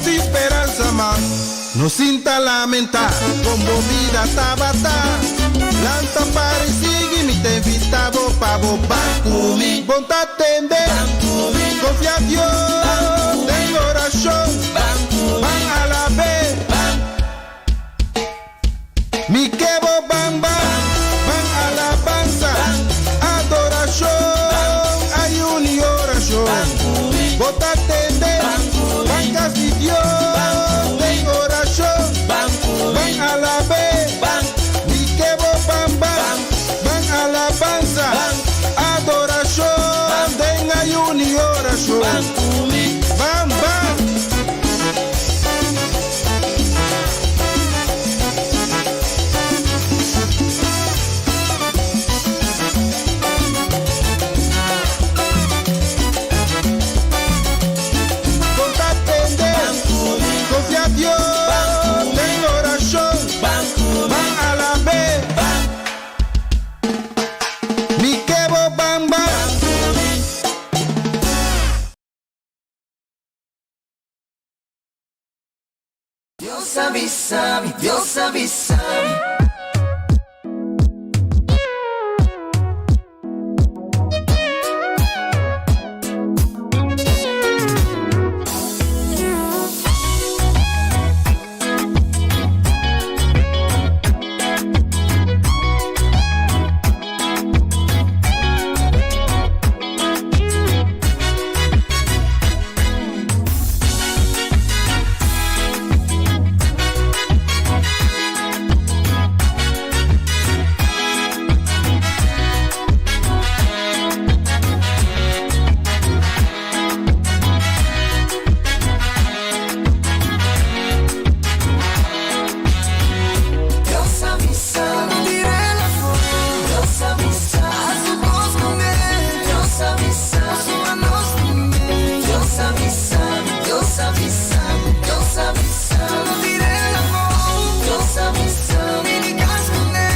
Tin speransa mas. No sinta lamentá kon bo bida tabata. Lanta para i sigui, mi ta invitá bo pa bo ban ku mi. Bon ta tende, konfia Dios den orashon, ban alab'é. Mi ke bo ban ban, ban alabansa, adorashon, ayun i orashon. Bo ta tende, ban kas di Dios den orashon, ban alab'é. Mi ke bo ban ban, ban alabansa, adorashon, den ayun i orashon. Ban ban. Con ta tende, confia Dios den oracion, ban alab'é. Mi ke bo ban ban. Dios a bisa mi, Dios a bisa mi. Dios a bisa mi tir'el afó. Dios a bisa hasi kos ku mi. Dios a bisa suma nos promé. Dios a bisa mi, Dios a bisa mi, Dios a bisa mi tir'el afó. Dios a bisa mi di kas ku ne.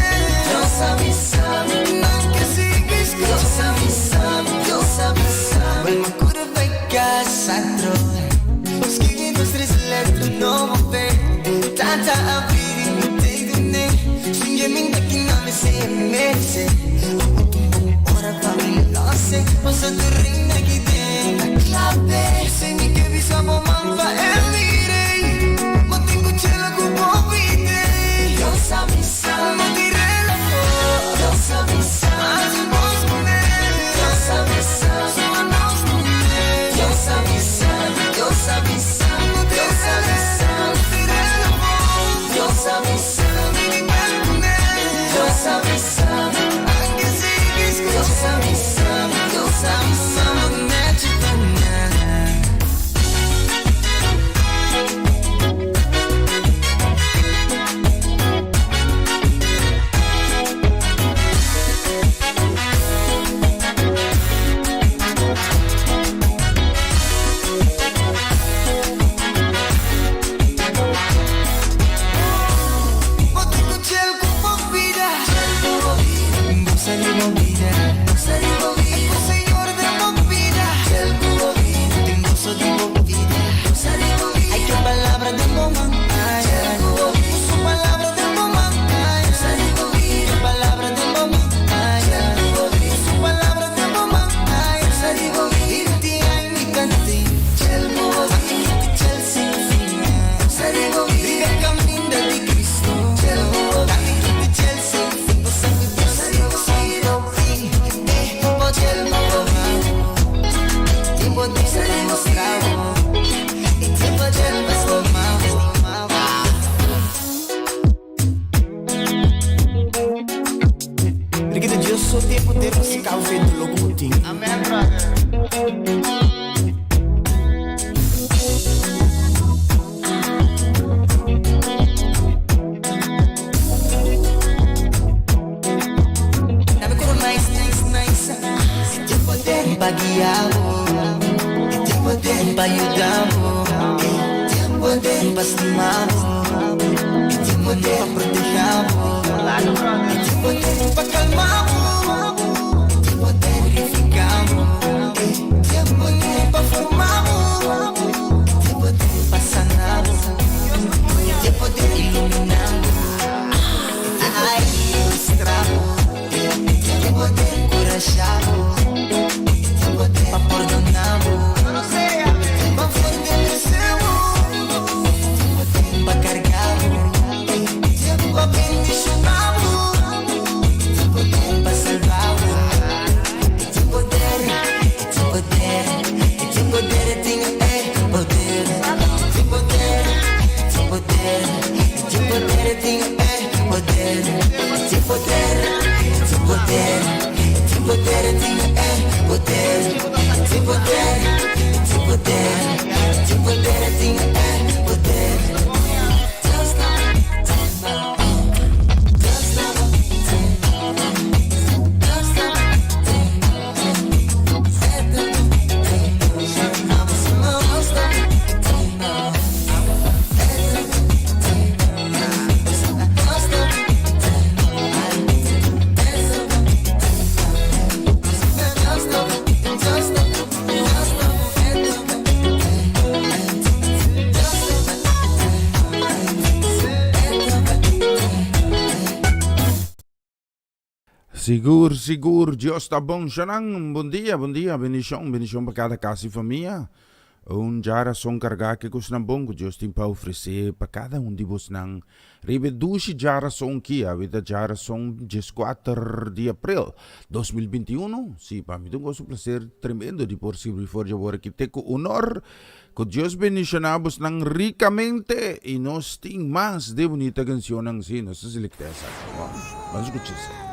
Dios a bisa mi nan ke sigui skucha. Dios a bisa mi, Dios a bisa mi. Wel mi kura bai kas atrobe. Skirbi dos tres letra nobo p'e. Tata a pidi mi te dun'e. Sin mi ta kina mi se e merece. Ora pa mi lose. Paso tu reina aki den ta clave. Si mi ke bisa bo man pa e mire. Bo tin ku chela ku bo bide. Dios a bisa mi tir'el afó. Dios a bisa hasi bos kuné. Dios a bisa suma nos kuné. Dios a bisa mi, Dios a bisa mi, Dios a bisa mi tir'el afó. Dios a bisa mi di bel kuné. Dios a bisa mi anke sigui skucha. Dios a bisa mi, Dios a bisa mi nechi pa nan. Bo tin ku chel ku bo bida. Gosa di bo bida. E ku Señor den bo bida. Tin goso di bo bida. Ay ke palabra den bo man. Su palabra den bo man. Ke palabra den bo man. Su palabra den bo man. Inti ay mi kante. Ami ki chel sin fin. Riba kaminda di Cristo. Ami ki chel sin fin. Bo sa ku Dios santo fin. Eh, bo chel bo Tiempo di demostrabo. E tiempo del estimabo. Riquita Dios so tin poder pa saka bo fe doló ku bo tin. Amen brother. Dame coro nice, nice, nice. E tin poder pa guia bo. E tin poder pa yuda bo. E tin poder pa stima bo. E tin poder pa proteha bo. Orlando brother. E tin poder pa calma bo. E tin poder purifica bo. E tin poder pa forma bo. E tin poder pa sana. poder, tin poder, tin e poder, tin poder, tin poder, tin poder, tin e poder, tin poder, tin poder, tin poder, tin e poder. Dios ta Dios ta Dios ta Sigur, sigur, Dios ta bon. Shanan, bon dia, bon dia, bendishon, bendishon pa kada kas i famia. Un djarason kargá ku e kosnan bon ku Dios tin pa ofresé pa kada un di bosnan. Riba e dushi djarason ki awe ta djarason dieskuater di aprel 2021. Sí, pa mi ta un goso plaser tremendo di por sirbi for dje wor aki te ku honor. Ku Dios bendishoná bosnan rikamente i nos tin mas de bunita kanshonnan. Sí, nos ta selektá esaki. Ban skucha esaki.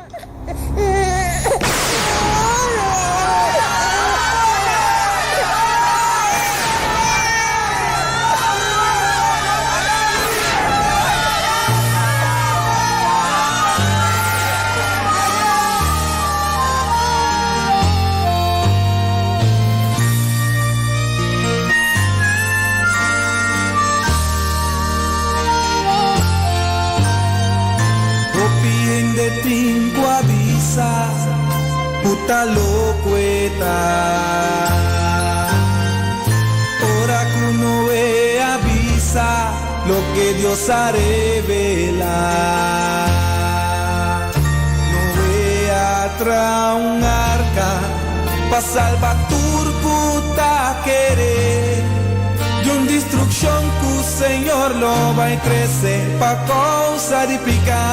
Hopi hende tin ku a bisa ku ta loko e ta. Ora ku Noe a bisa loke Dios a revelá. Noe a traha un arka pa salba tur ku ta kere di un destrukshon ku Señor lo bai trese pa kousa di piká.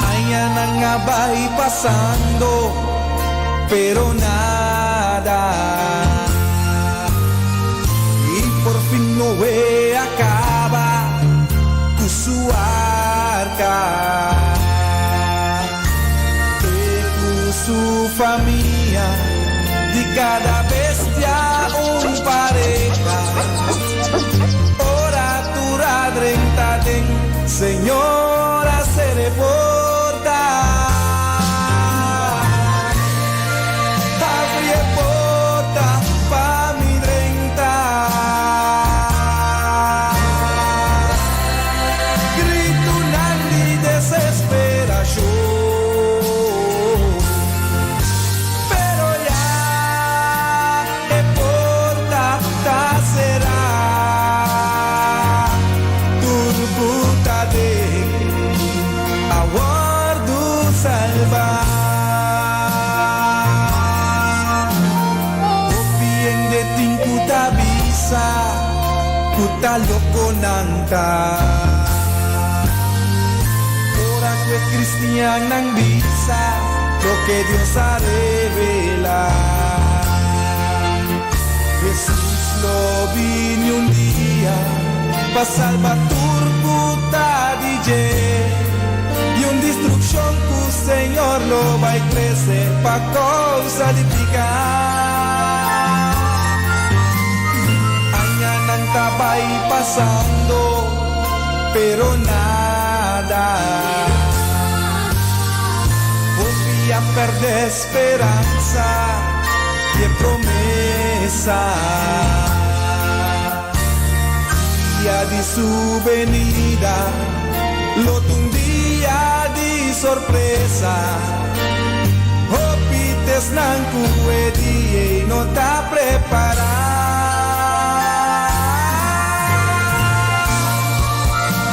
Añanan a bai pasando, pero nada. I por fin Noe a kaba ku su arka. E ku su famia, di kada bestia un pareha. Ora tur a drenta den, Señor a sere porta. Abri e porta pa mi drenta. Gritunan di desesperashon. Pero ya e porta ta será. Tur ku ta den a wòrdu salbá. Hopi hende tin ku ta bisa ku ta loko nan ta. Ora ku e kristiannan bisa loke Dios a revelá. Hesus lo bini un dia pa salba tur ku ta di dje di un destrukshon ku Señor lo bai trese pa kousa di piká. Añanan ta bai pasando, pero nada. Hopi a pèrdè speransa di e promesa. Dia di su benida lo ta un dia di sorpresa. Hopi t'esnan ku e dia ei no ta prepará.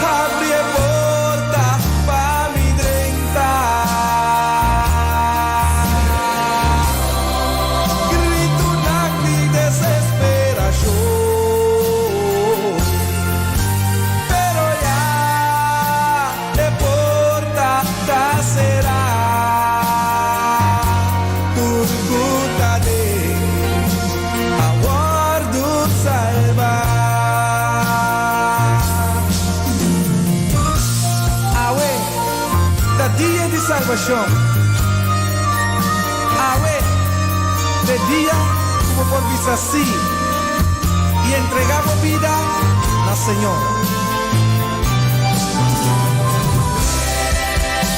Habri e porta pa mi drenta. Gritunan di desesperashon. Pero ya e porta ta será. Tur ku ta den a. salbashon. Awe t'e dia ku bo por bisa sí i entregá bo bida na Señor.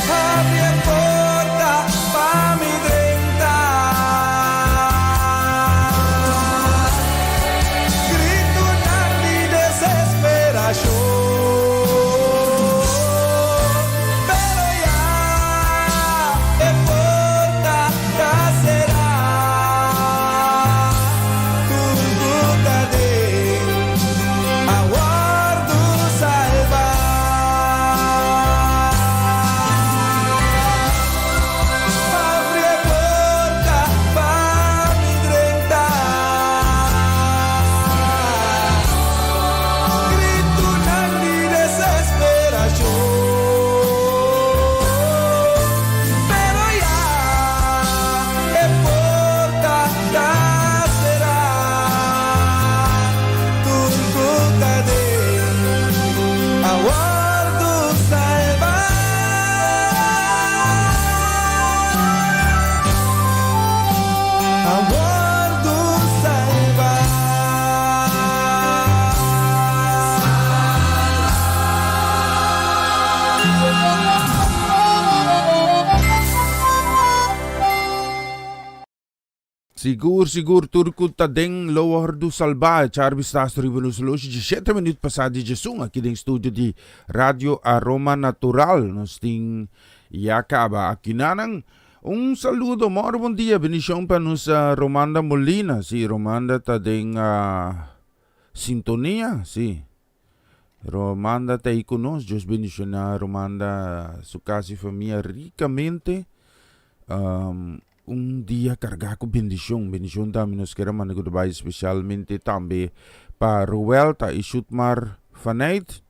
Habri e porta pa mi drenta. Gritonan di desesperashon. Pero ya e porta ta será. Tur ku ta den a wòrdu salbá. Habri e porta pa mi drenta. Gritonan di desesperashon. Pero ya e porta ta será. Tur ku ta den a wòrdu salbá. A wòrdu salbá. Sigur, sigur, tur ku ta den lo wòrdu salbá. Charby Stas riba nos loshi di shete minüt pasá di djesun aki den studio di Radio Aroma Natural. Nos tin ya kaba akinanan. Un saludo, mòru bon dia, bendishon pa nos Romanda Molina. Si, Romanda ta den sintonia, si. Romanda ta ei ku nos. Dios bendishoná Romanda, su kas i famia rikamente. Un dia kargá ku bendishon. Bendishon tambe nos kier a manda ku ta bai spesialmente tambe pa Roelta i Shutmar Faneyt.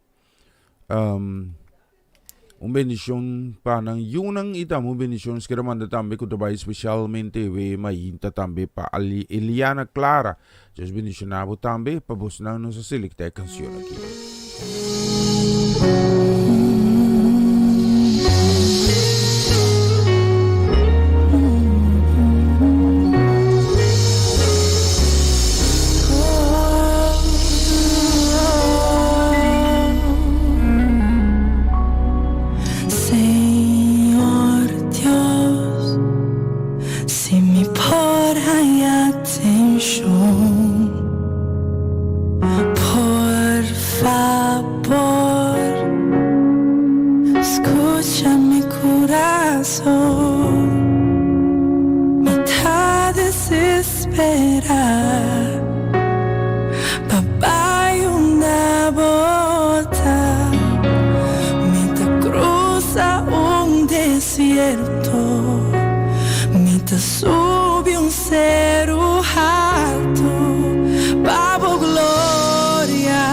Un bendishon pa nan yunan i tambe un bendishon nos kier a manda tambe ku ta bai spesialmente we mainta tambe pa Eliana Clara. Dios bendishoná bo tambe pa bosnan nos a selektá e kanshon aki. Señor Dios, si mi por haña atenshon, por fabor, skucha mi kurason. Mi ta desesperá pa bai unda bo ta. Mi ta krusa un desierto, mi ta subi un seru haltu pa bo gloria.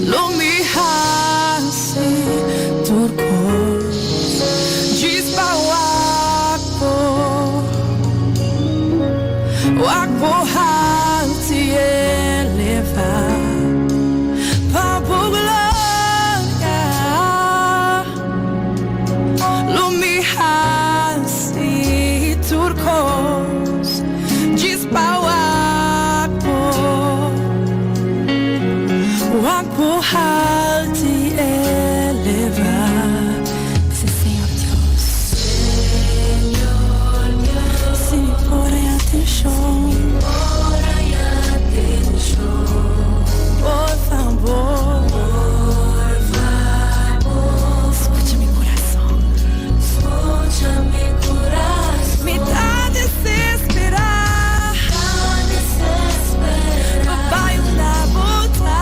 Lo mi hasi tur kos djis pa wak bo, wak bo haltu i elevá pa bo gloria. Lo mi hasi tur kos djis pa wak bo, wak bo haltu i elevá. Bisa Señor Dios, si mi por haña atenshon, por fabor. Scucha mi corazón. Mi ta desespera. Pa bai unda bo ta.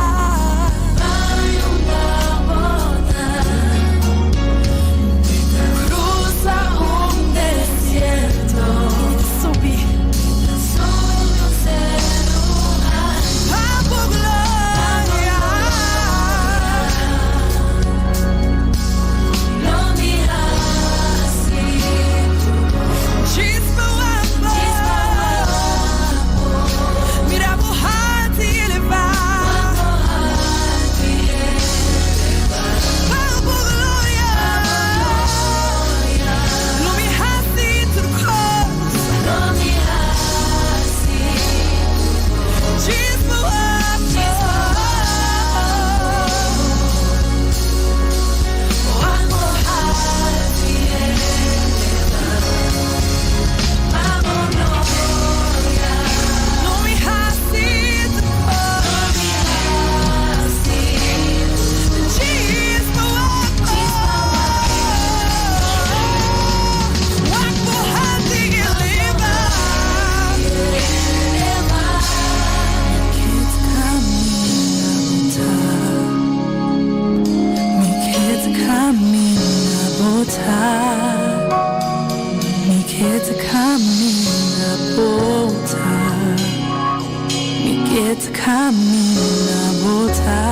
Kaminda bo ta.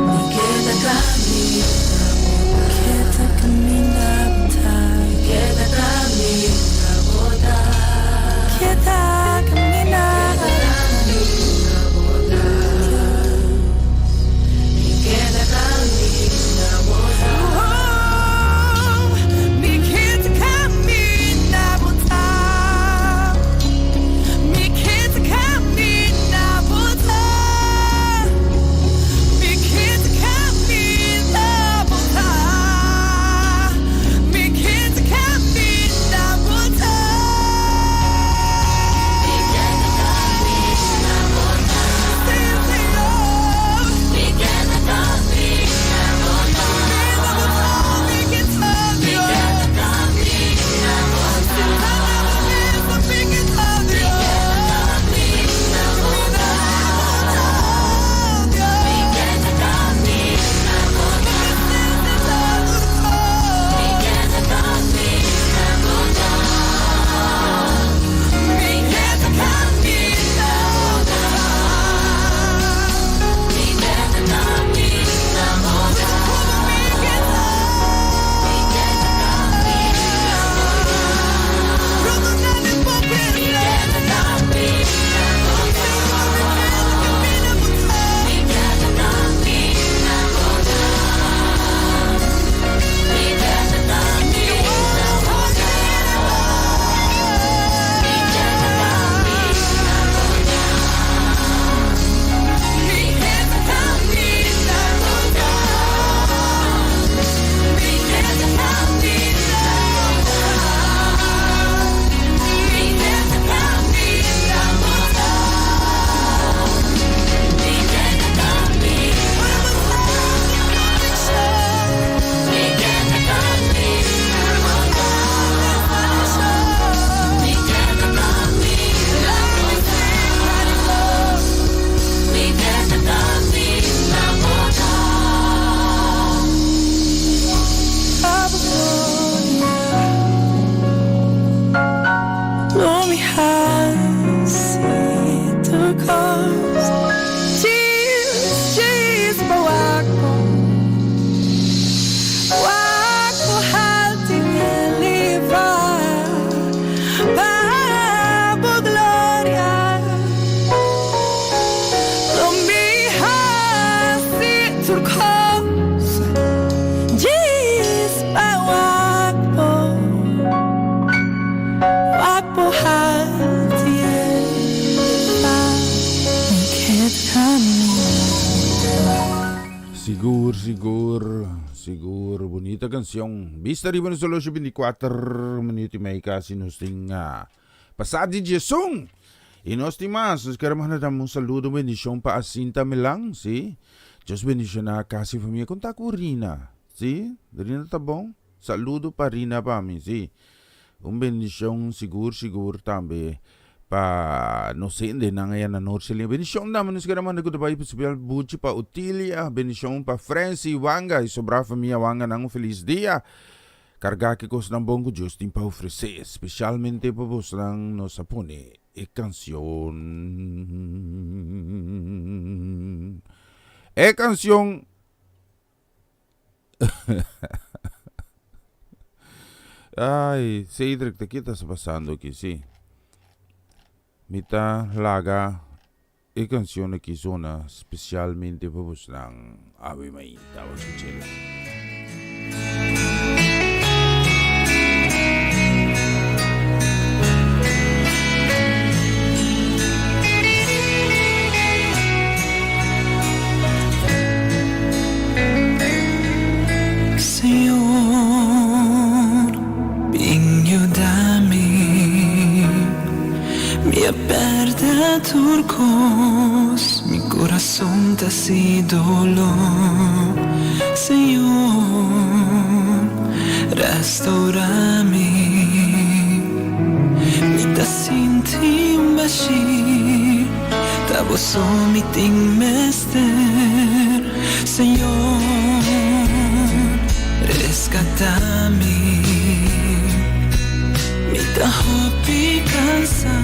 Mi ke ta kaminda bo ta. Ke ta kaminda bo ta. Mi ke ta kaminda bo ta. Ke ta kaminda. Kaminda bo ta. Mi ke ta kaminda bo ta. Mi ke ta kaminda bo ta. Mi ke ta kaminda bo ta. Mi ke ta kaminda bo ta. Mi ke ta kaminda bo ta. Mi ke ta kaminda bo ta. Mi ke ta kaminda bo ta. Mi ke ta mi ke ta kaminda bo ta. Mi ke ta kaminda bo ta. Mi ke ta kaminda bo ta. Mi ke ta kaminda bo ta. Mi ke ta kaminda bo ta. Mi ke ta kaminda bo ta. Mi ke ta kaminda bo ta. Mi ke ta kaminda bo ta. Mi ke ta kaminda bo ta. Mi ke ta kaminda bo ta. Mi ke ta kaminda bo ta. Mi ke ta kaminda bo ta. Mi ke ta kaminda bo ta. Mi ke ta kaminda bo ta. Mi ke ta kaminda bo ta. Mi ke ta kaminda bo ta. Mi ke ta kaminda bo ta. Mi ke ta kaminda bo ta. Pa bo gloria, lo mi hasi tur kos. Djis, djis pa wak bo, wak bo haltu i elevá. Pa bo gloria, lo mi hasi tur kos. Djis pa wak bo, wak bo haltu i elevá. Mi ke ta kaminda. Sigur, sigur, sigur. Bunita cancion. Bista riba nos horloge 24 minuut y mei casi nos tin a pasa di diesun. Y nos tin mas. Nos quier manda tambe un saludo, un bendicion pa Asinta Melan, si. Dios bendiciona casi familia. Con ta cu Rina? Si, Rina ta bon? Saludo pa Rina pa mi, si. Un bendicion sigur sigur tambe pa nos hendenan aya na Noord-Zeeland. Bendicion tambe nos kere manda ku ta bai especial buchi pa Otilia, bendicion pa Francy Wanga y sobra famia Wanga nan un feliz dia. Carga ki cosnan bon ku Dios tin pa ofrece, especialmente pa bosnan nos a pone e cancion. E cancion Ay, Cedric, ta ki ta pasando aki? Sí. Mi ta laga e cancion aki zona specialmente pa bosnan. Awe mainta, awe scuchela. Señor, bin yuda mi. Mi a pèrdè tur kos, mi kurason ta si doló. Señor, restourá mi. Mi ta sinti un bashí, ta bo so mi tin mester. Señor, rescatá mi. Mi ta hopi cansá,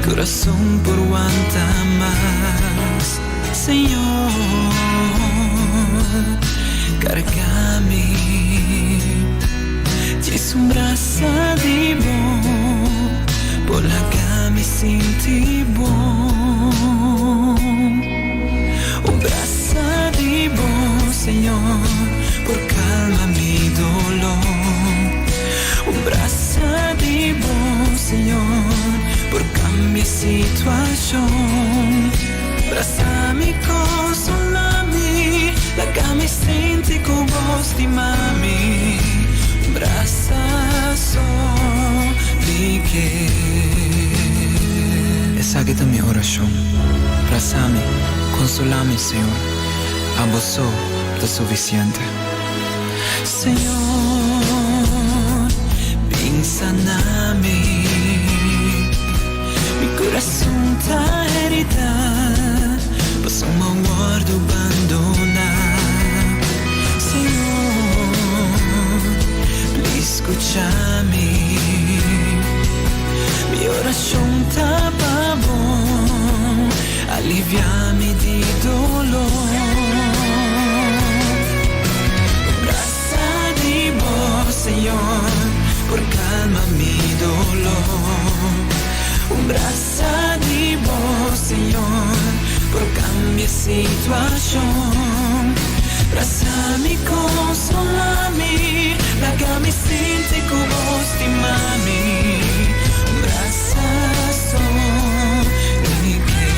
mi. kurason por wanta mas Señor karga mi Djis un brasa di bo por laga mi sinti bon Un brasa di bo Señor por kalma mi dolor Un brasa di bo Señor por kambia situashon Brasa mi konsola mi laga mi sinti ku bo stima mi Un brasa so mi ke. Esaki ta mi orashon, brasa mi, konsola mi, Señor, abo so ta sufisiente. Señor, bin sana mi. Mi kurason ta herida, pasobra mi a wòrdu bandoná. Señor, please skucha mi. Mi orashon ta pa bo, aliviá mi di doló. Un brasa di bo, Señor, por kalma mi doló. Un brasa di bo, Señor, por kambia situashon. Brasa mi, konsolá mi, laga mi sinti ku bo stima mi. Un brasa so mi ke.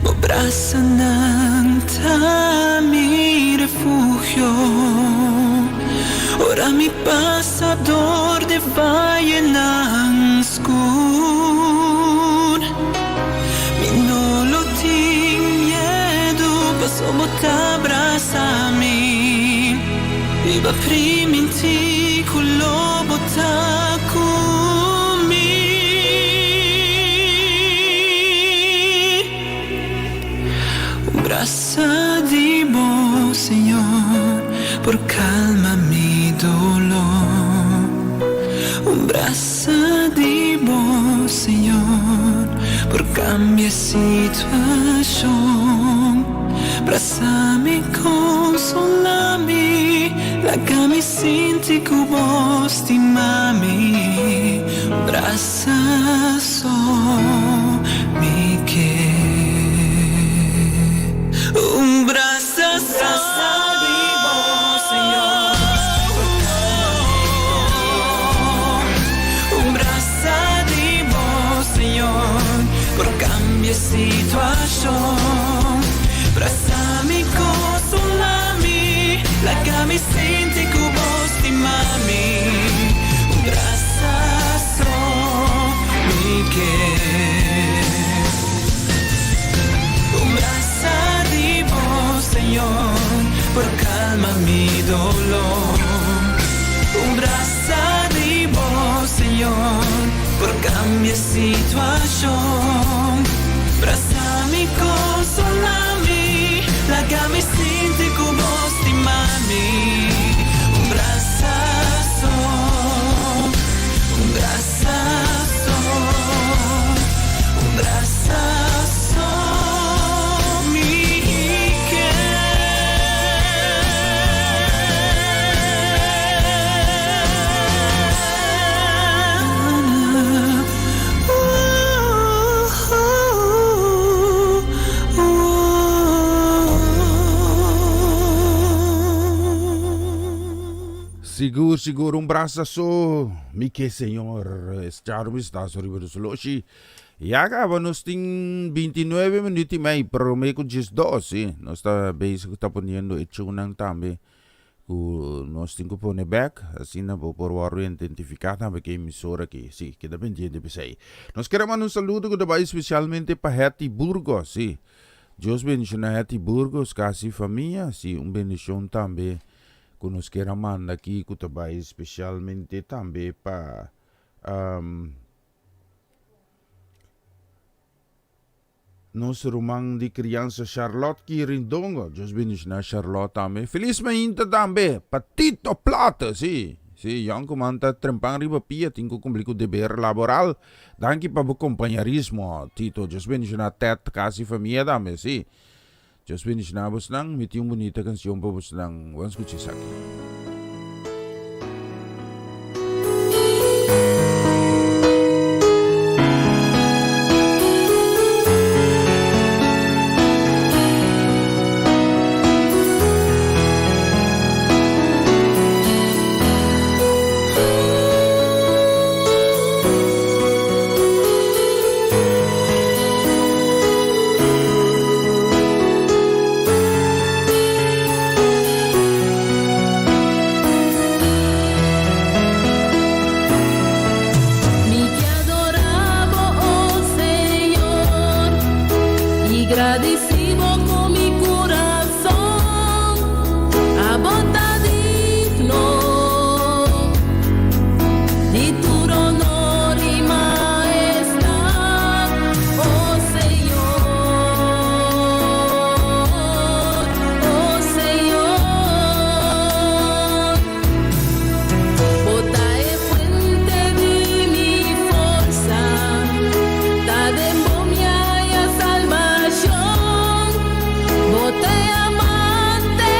Bo brasanan ta mi refugio Ora mi pasa dor di vayenan skur Mi no lo tin miedu paso bo ta brasa mi I bo a primintí ku lo bo ta ku mi. Un brasa di bo, Señor, por calma mi dolor. Un brasa di bo, Señor, por cambia situacion. Brasa mi, consola mi, laga mi sinti cu bo stima mi. Un brasa so mi ke. Un brasa so di bo, Señor, por calma mi dolor. Un brasa di bo, Señor, por cambia situacion. Brasa mi, consola mi, laga mi sinti cu bo stima mi. Un brasa so mi ke. Un brasa di bo, Señor, por calma mi dolor. Un brasa di bo, Señor, por cambia situacion. Brasa mi, consola mi, laga mi sinti cu bo stima mi. Un brasa so, un brasa so, un brasa so mi ke. Sigur, sigur, un brasa so mi ke Señor. Charmis ta so riba nos loshi. Ya caba nos tin 29 minuut y mei, prome cu 12, sí. Nos ta bezig ta poniendo e chunan tambe cu nos tin cu pone bek, asina bo por wordo identifica tambe cu e emisora aki. Sí, keda pendiente p'esey. Nos kere manda un saludo cu ta bay especialmente pa Hetty Burgos, sí. Dios bendiciona Hetty Burgos casi famia, sí, un bendicion tambe cu nos kier a manda aki cu ta bay especialmente tambe pa um, nos ruman di crianza Charlotte Quirindongo. Dios bendiciona Charlotte tambe. Feliz mainta tambe pa Tito Plata, sí. Sí, yònkuman ta trempan riba pia, tin ku kumpli ku deber laboral. Danki pa bo kompañarismo, Tito. Dios bendishoná Ted, kas i famia tambe, sí. Dios bendishoná bosnan. Mi tin un bunita kanshon pa bosnan. Ban skucha esaki. Mi ke adora bo, oh Señor, i gradisí bo ku mi kurason. Abo ta digno di tur honor i maestad, oh Señor, oh Señor. Bo ta e fuente di mi forsa, ta den bo mi haya salbashon. Bo ta e amante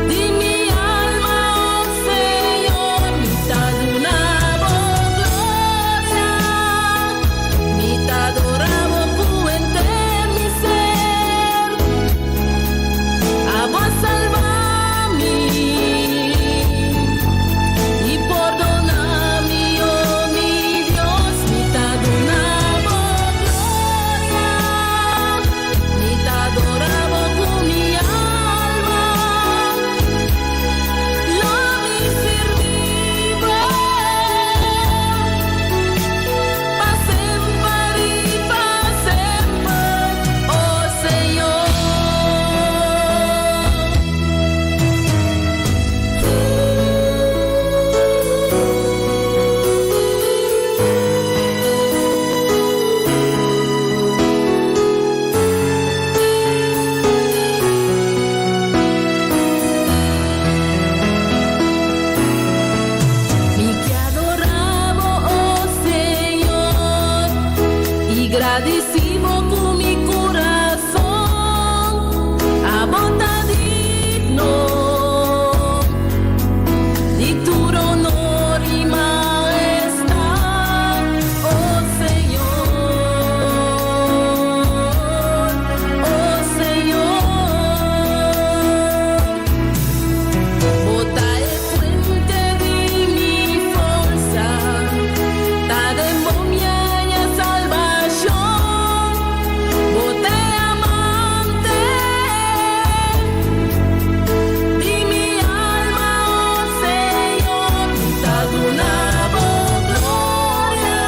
di mi alma, oh Señor. Mi ta duna bo gloria, mi ta adora bo ku henter mi ser. Abo a salba mi i pordona mi, oh mi Dios. Mi ta duna bo gloria, mi ta adora bo ku mi alma. Lo mi sirbi bo pa semper i pa semper, oh Señor. Mi ke adora bo, oh Señor, i gradisí bo ku mi kurason. Abo ta digno di tur honor i maestad, oh Señor, oh Señor. Bo ta e fuente di mi forsa, ta den bo mi haña salbashon. Bo ta e amante di mi alma, oh Señor. Mi ta duna bo gloria,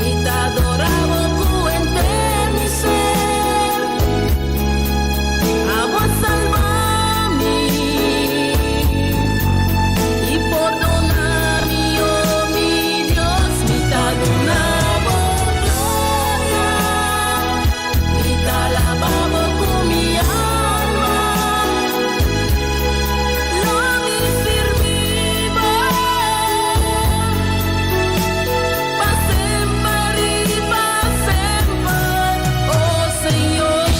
mi ta adora bo ku henter mi ser. Abo a salba mi i pordona mi, oh mi Dios. Mi ta duna bo gloria, mi ta alaba bo ku mi alma. Lo mi sirbi bo pa semper i pa semper, oh Señor.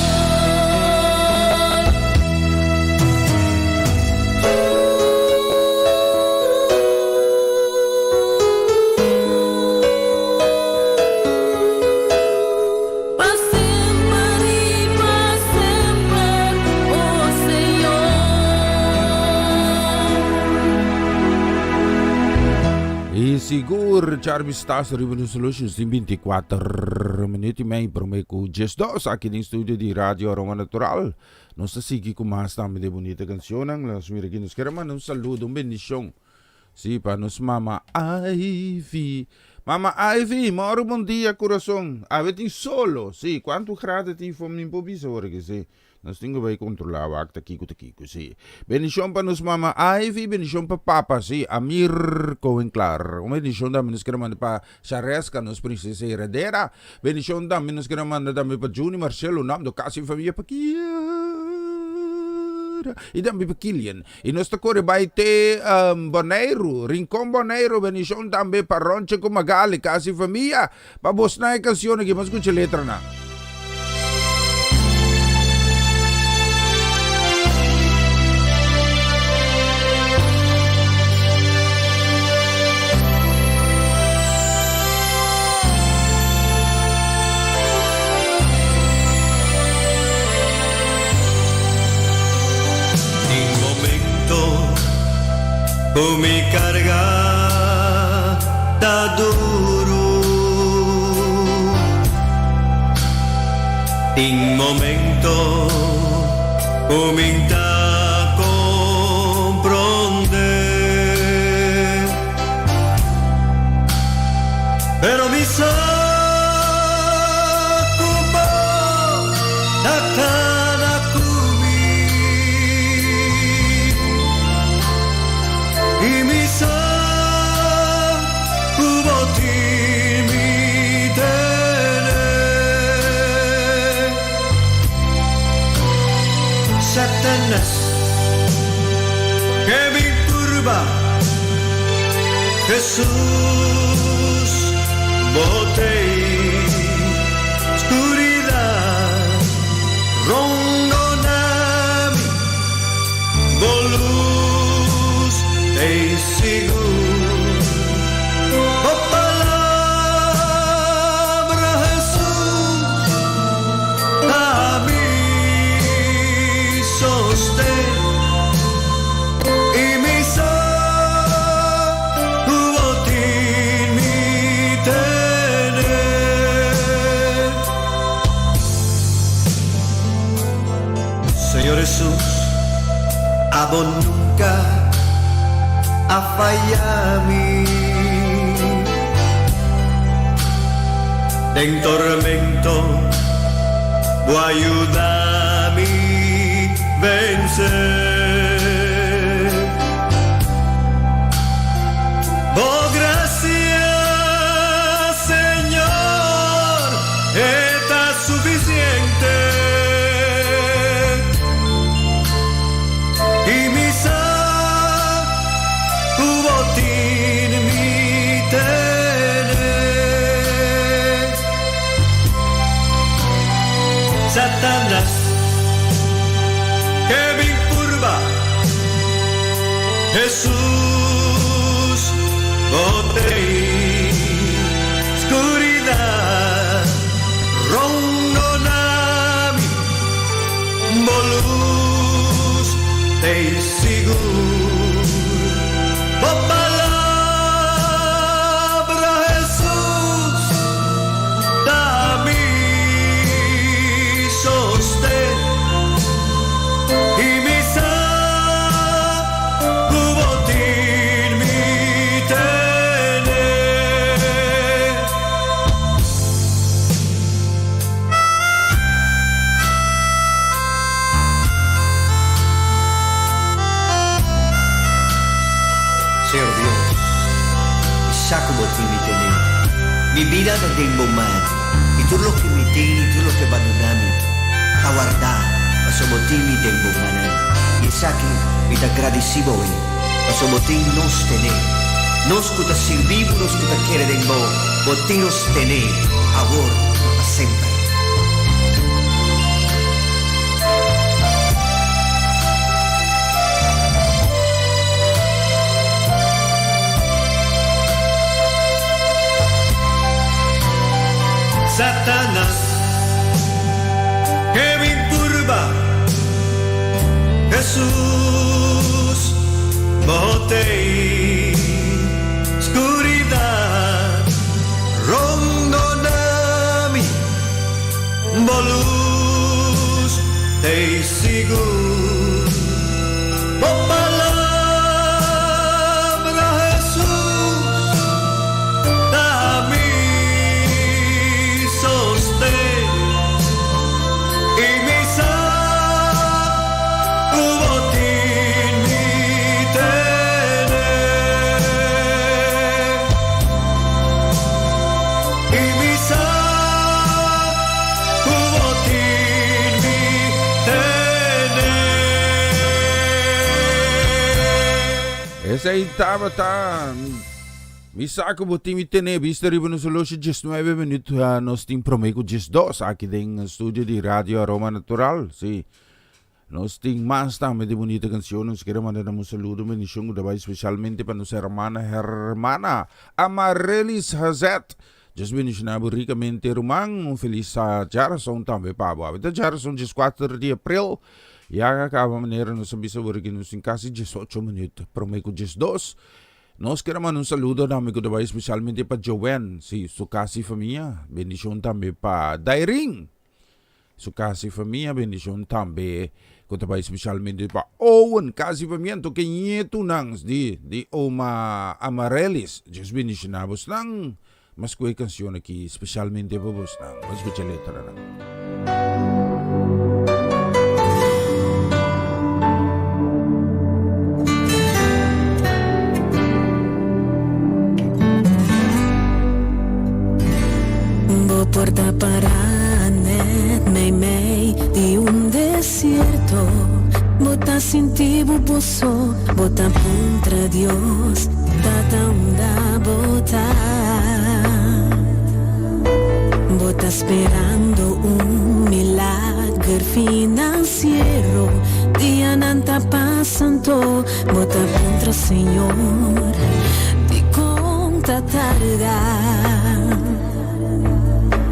Pa semper i pa semper, oh Señor. I sigur Charmy Stas riba nos Solutions tin 24 minuut i mei prome ku 12 aki den studio di Radio Aroma Natural. Nos ta sigui ku mas tambe de bunita cancionnan. Nos mira aki nos kere manda un saludo, un bendicion. Sí, pa nos mama Ivy. Mama Ivy, moro bon dia corazon. Awe tin solo. Sí, cuanto grado tin for mi por bisa ora ki sí. Nos tin ku bai kontrolá wak ta kiko ta kiko, sí. Bendishon pa nos mama Ivy, bendishon pa papa, sí, Amir Cohen-Clar. Un bendishon tambe nos kere manda pa Shareska, nos prinsesa heredera. Bendishon tambe nos kere manda tambe pa Juni, Marcelo, Nando, kasi famia pa Kier. I tambe pa Kilian. I nos ta kore bai te Boneiru, Rincon Boneiru, bendishon tambe pa Ronche ku Magali, kas i famia. Pa bosnan e kanshon aki, ban skucha e letranan. Tin momento ku mi karga ta duru. Tin momento ku mi ta komprondé. Pero mi sa ku bo ta kana ku mi. I mi sa ku bo tin mi tene. Satanas ke bin purba. Jesús, bo t'ei Scuridad rondona mi, bo luz t'ei sigur. Bo palabra, Jesús, ta mi sosten. I mi sa ku bo tin mi tene. Señor Hesus, abo nunka a faya mi. Den tormento bo a yuda mi vense. Bo gracia, Señor, e ta suficiente. I mi sa ku bo tin mi tene. Satanas ke bin purba Hesus bo t'ei Skuridat rondona mi Bo lus t'ei sigur Bo palabra Hesus ta mi sosten I mi sa ku bo tin mi tene. Señor Dios, mi sa ku bo tin mi tene. Mi bida ta den bo man, i tur loke mi tin i tur loke bo a duna mi ta wardá pasobra bo tin mi den bo mannan. I esaki mi ta gradisí bo e, pasobra bo tin nos tene. Nos ku ta sirbi bo, nos ku ta kere den bo, bo tin nos tene awor i pa semper. Satanas ke bin purba Hesus bo t'ei Skuridat rondona mi Bo lus t'ei sigur. Bo palabra, Hesus, ta mi sosten. I mi sa ku bo tin mi tene. Esei tabata Mi sa ku bo tin mi tene bista riba nos horloge 19 minuut nos tin prome ku 12 aki den studio di Radio Aroma Natural. Sí. Nos tin mas tambe di bunita canción. Nos quiere mandar un saludo, un bendición ku ta bai especialmente pa nos hermana hermana Amarelis Hazet. Dios bendiciona bo ricamente ruman. Un feliz djarason tambe pa bo. Awe ta djarason 14 di april. Ya a caba manera nos a bisa bo rica nos tin casi 18 minuut prome cu 12. Nos quiere manda un saludo tambe cu ta bai especialmente pa Joanne, si, su casa y famia. Bendicion tambe pa Dairin. Su casa y famia, bendicion tambe cu ta bai specialmente pa Owen, casa y famia, anto ke nietunan di di oma Amarelis. Dios bendiciona bosnan. Mas cu e cancion aki specialmente pa bosnan. Bo scucha letranan. Bo por ta para net meimei di un desierto, bo ta sinti bo bo so, bo ta puntra Dios, Tata unda bo ta? Bo ta sperando un milager financiero, dianan ta pasando, bo ta puntra Señor, dikon ta tarda?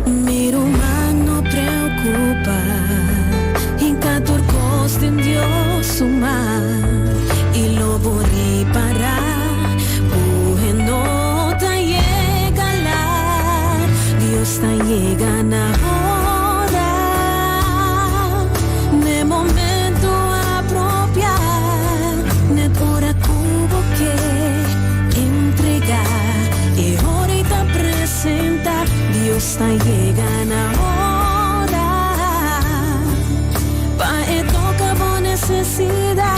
Mi ruman no preocupa, hinca tur cos den Dios su man, y lo bo ripara cu e no ta yega laat, Dios ta yega na ora, n'e momento apropia, net ora cu bo ke entrega, e ora y ta presenta, Dios ta yega na ora, pa e toca bo necesidad,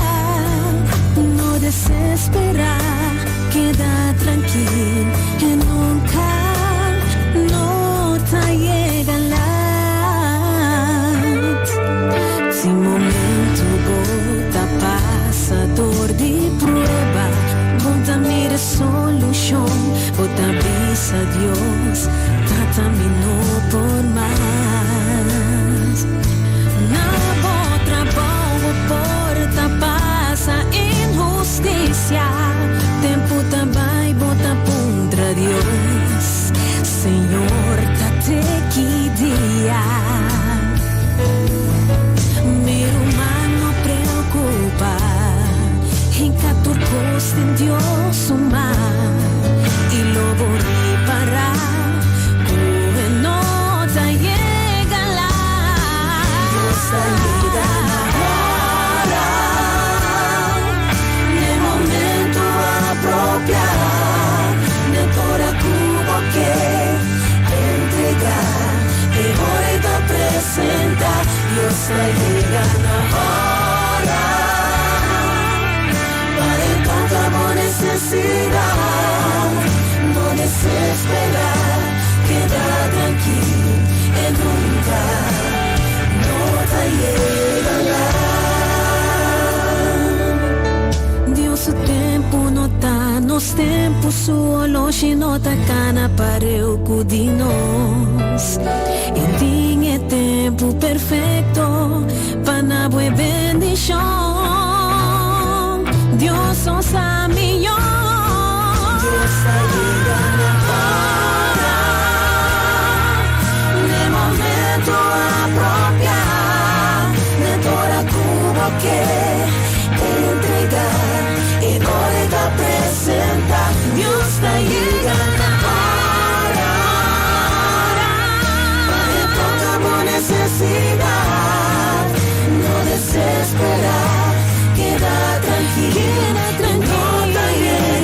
no desespera, keda trankil, e nunca no ta yega laat. Si momento bo ta pasa dor di prueba, bo ta mira solucion, bo ta bisa Dios, Tata mi no por mas. Na bo trabou bo por ta pasa inhusticia, tempo ta bai bo ta puntra Dios, Señor ta te ki dia? Mi ruman no preocupa, hinca tur cos den Dios su man, y lo bo ripara cu e no ta yega laat. Dios ta yega na ora, n'e momento apropia, net ora cu bo ke entrega, e ora e ta presenta. Dios ta yega na ora, pa e toca bo necesidad. No desespera, keda trankil, e nunca no ta yega laat. Dios su tempo no ta nos tempo, su oloshi no ta cana pareu cu di nos. E tin e tempo perfecto pa na bo e bendicion. Dios nos sa miyor. Dios ta yega na ora, n'e momento apropia, net ora cu bo ke entrega, e ora e ta presenta. Dios ta yega na ora, pa e toca bo necesidad. No desespera, keda trankil, no ta yega.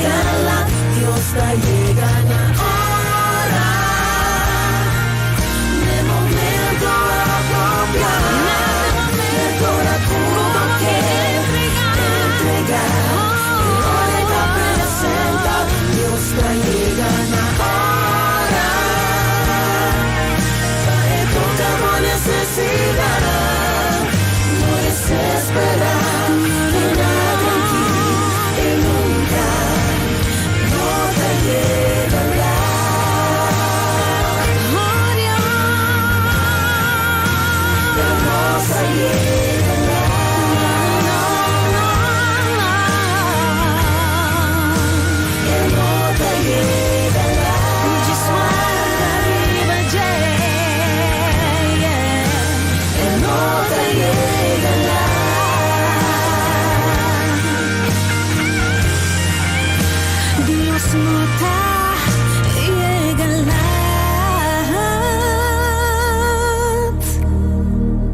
no ta yega laat.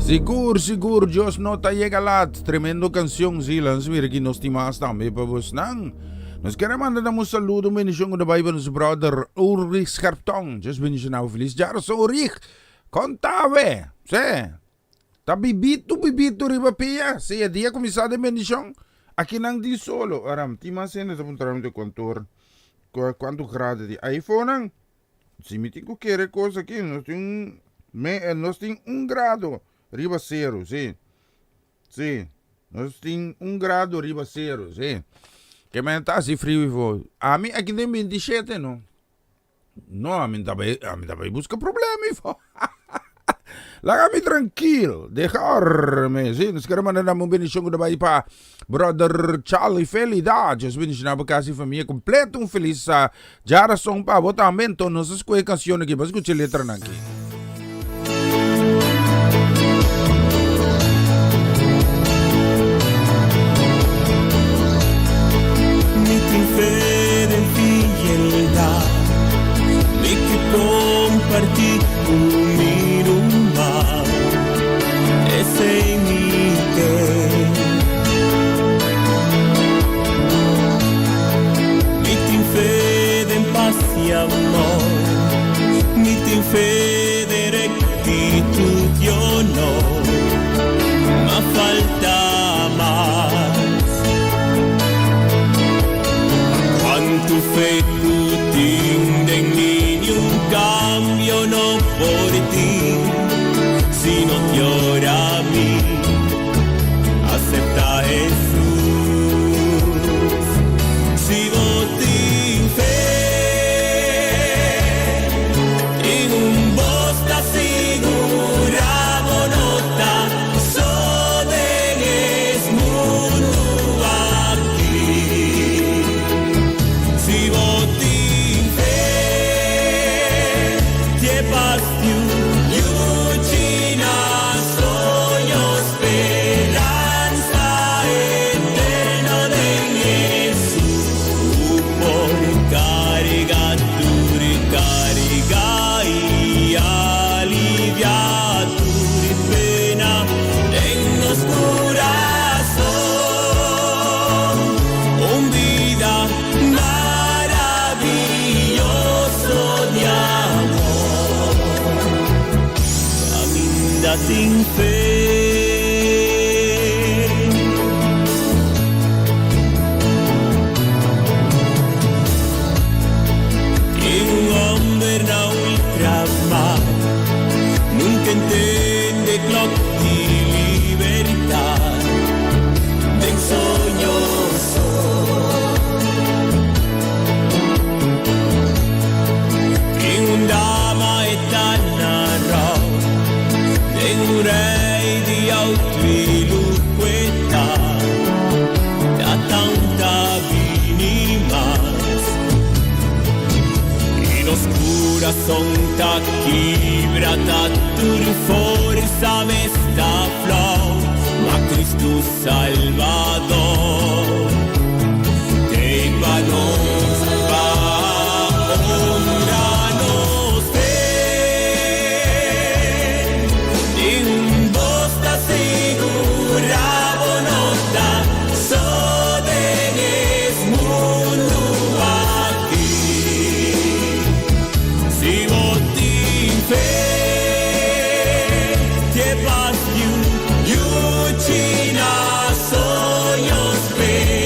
Sigur, sigur, Dios no ta yega laat. Tremendo cancion, sí, lans mira ki nos tin mas tambe pa bosnan. Nos kere manda nan un saludo, un bendicion ku ta bai pa nos brother Ulrich Scherptong. Dios bendicionabo feliz djaroso Ulrich. Kontawe, sí. Ta bibitu bibitu riba pia. Sí, e dia kuminsá den bendicion. Aki nan tin solo. Aram, tin mas hende ta puntra mi kuantu kuantu grado tin. Ayfonan, si mi tin ku kere kos aki, nos tin un me nos tin un grado riba sero, sí. Sí, nos tin un grado riba sero, sí. Ke men ta hasi friu ifo. Ami aki den 27 no. No, ami ta bai, ami ta bai buska problema ifo. Laga mi trankil, dejarme. Sí, nos kere manda nan un bendicion ku ta bai pa brother Charlie Felida. Dios bendiciona bo kas i famia kompleto. Un felis djarason pa bo tambe. Enton nos a skohe kansion aki. Bo a skucha e letranan aki. Mi tin fe den fieldat, mi ke kompartí ku mi ruman, esei mi ke. Mi tin fe den pas i amor, mi tin fe den rectitud i honor, ma falta mas. Cuantu fe cu tin den mi niun cambio no por tin, si no te ora mi acepta Jesús. Si bo tin fe. Tin un bos ta sigurá bo no ta so den es mundu aki. Si bo tin fe, te pas tiu yuchi na soño speransa eterno den Jesús. Por carga tur carga y alivia tur pena den nos corazón. Un bida maravilloso di amor. Caminda tin fe. Tin un homber na ultramar, nunca entende klok di libertad, den soño so. Tin un dama e ta na rou, den un rei di auto y lucueta, ta tanta bini mas. Y nos curason ta kibra, ta tur forsa mes ta flou, ma Cristo Salvador t'ei pa nos pa honra nos fe. Tin un bos ta sigura bo no ta so den es mundu aki. Si bo tin fe, te pas yu, yuchi na soño speransa.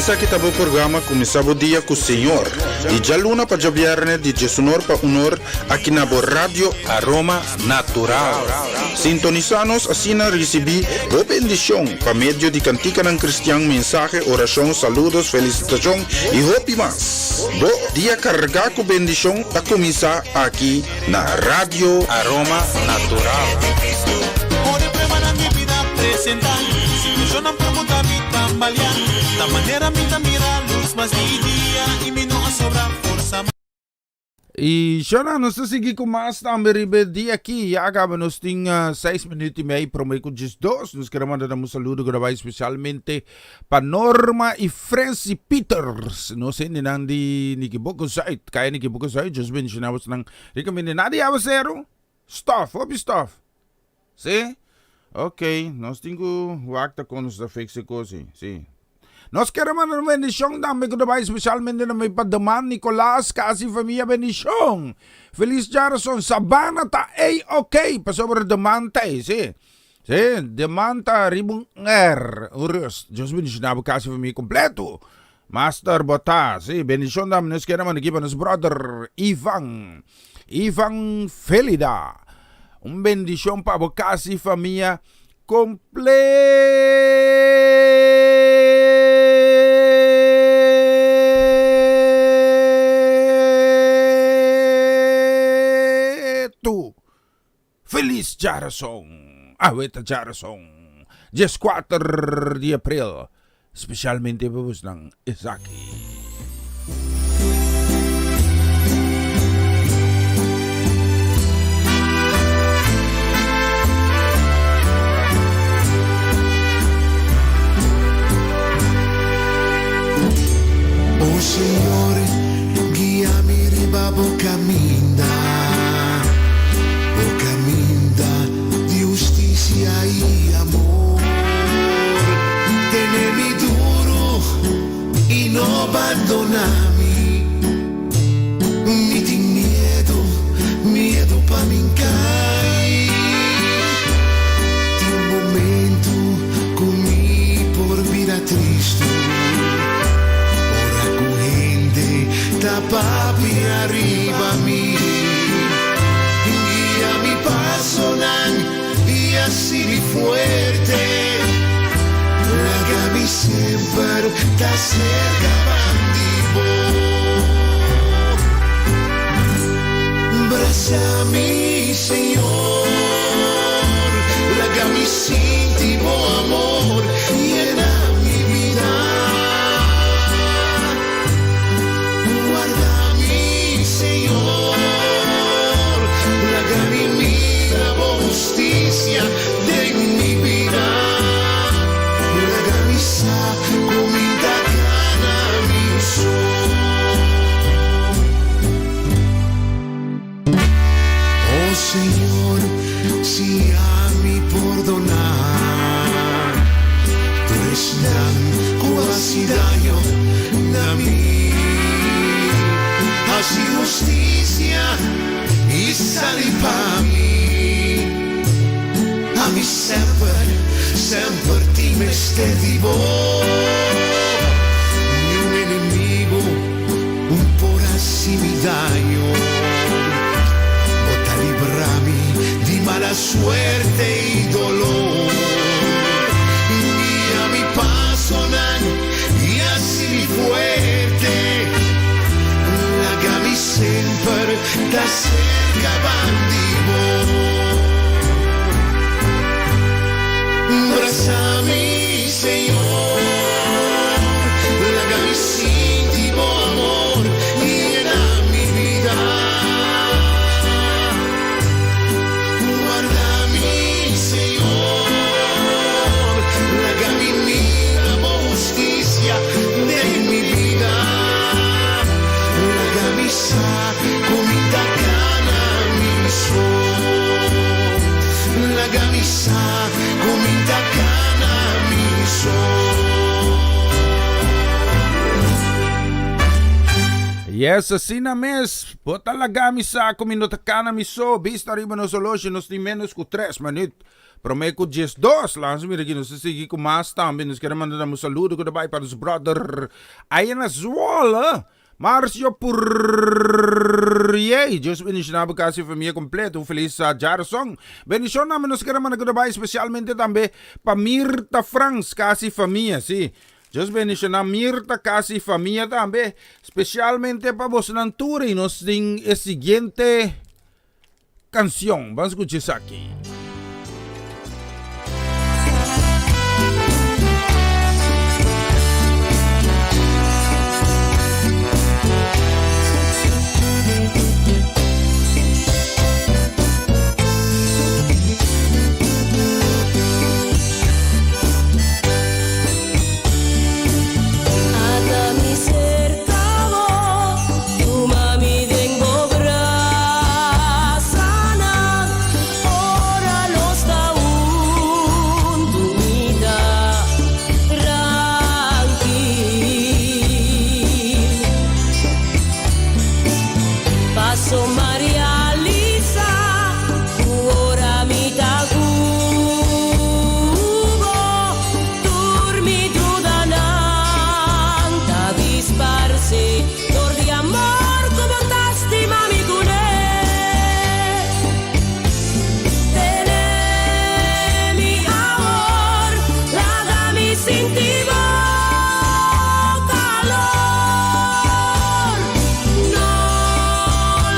Esaki ta bo programa Kuminsá Bo Dia ku Señor, di djaluna pa djabièrnè di djesunor pa unor aki na bo Radio Aroma Natural. Sintonisá nos asina risibí bo bendishon pa medio di kantikanan kristian, mensahe, orashon, saludos, felisitashon i hopi mas. Bo dia kargá ku bendishon ta kuminsá aki na Radio Aroma Natural. Y shona, nos ta sigui cu mas tambe riba e dia aki. Ya caba nos tin seis minuut y mei prome cu 12. Nos kere manda un saludo cu ta bay specialmente pa Norma y Frenzy Peters. Nos hendenan di Nikiboko Zuid. Kaya Nikiboko Zuid, Dios bendiciona bosnan ricamente. Nada di awacero. Stof, hopi stof. Sí? Ok, nos tin ku wak ta kon nos ta fix e kos ei. Sí. Nos kere manda un bendishon tambe ku ta bai spesialmente na mi pa Deman Nicolas, kas i famia bendishon. Felis djarason. Sabana ta ei ok, pasobra Deman ta ei, sí. Sí, Deman ta riba un R, un rust. Dios bendishoná bo kas i famia kompleto. Master bo ta, sí, bendishon tambe nos kere manda aki pa nos brother Ivan, Ivan Felida. Un bendishon pa bo kas i famia kompleto. Felis djarason! Awe ta djarason, 14 di april. Spesialmente pa bosnan esaki. O Señor, guia mi riba bo caminda. Bo caminda di husticia y amor. Tene mi duro y no bandona mi. Mi tin miedo, miedo pa mi cay. Tin momento cu mi por bira tristo. Ora cu hende ta papia riba mi. Guia mi pasonan i hasi mi fuerte. Laga mi semper ta serka ban di bo. Brasa mi, Señor. Laga mi sinti bo amor yena mi bida. Warda mi, Señor, laga mi mira bo husticia den mi bida. Laga mi sa cu mi ta gana mi so. Oh Señor, siña mi pordoná tur esnan ku hasi daño na mi. Hasi hustisia i sali pa mi. Ami semper, semper tin mester di bo. Niun enemigo. Un por hasi mi daño. Bo ta libra mi di mala suerte i dolor. Guia mi pasonan i hasi mi fuerte. Laga mi semper ta serka bandi bo. Brasa mi, Señor. Laga mi sinti bo amor yena mi bida. Warda mi, Señor. Laga mi mira bo husticia den mi bida. Laga mi sa cu mi ta cana mi so. Laga mi sa cu mi ta cana mi so. Yes, asina mes. Bo ta laga mi sa ku mi no ta kana mi so. Bista riba nos oloshi, nos tin ménos ku tres minüt promé ku diesdos. Laga mira aki, nos ta sigui ku mas tambe. Nos kere manda nan un saludo ku ta bai pa nos brother aya na Zwolle, Marcio Purriey. Dios bendiciona bo kas i famia kompleto. Un felis djareson. Bendicion tambe nos kere manda ku ta bai spesialmente tambe pa Mirta Frans, kas i famia. Sí. Dios bendiciona Mirta, casa y famia tambe, specialmente pa bosonan tur y nos tin e siguiente cancion. Ban scucha esaki. Ata mi serka bo, tuma mi den bo brasanan, ora nos ta huntu mi ta trankil. Paso Maria Lisa, ku ora mi ta ku bo. Tur mi dudanan ta disparse dor di amor ku bo ta stima mi kuné. Tene mi awor, laga mi sinti bo kalor. No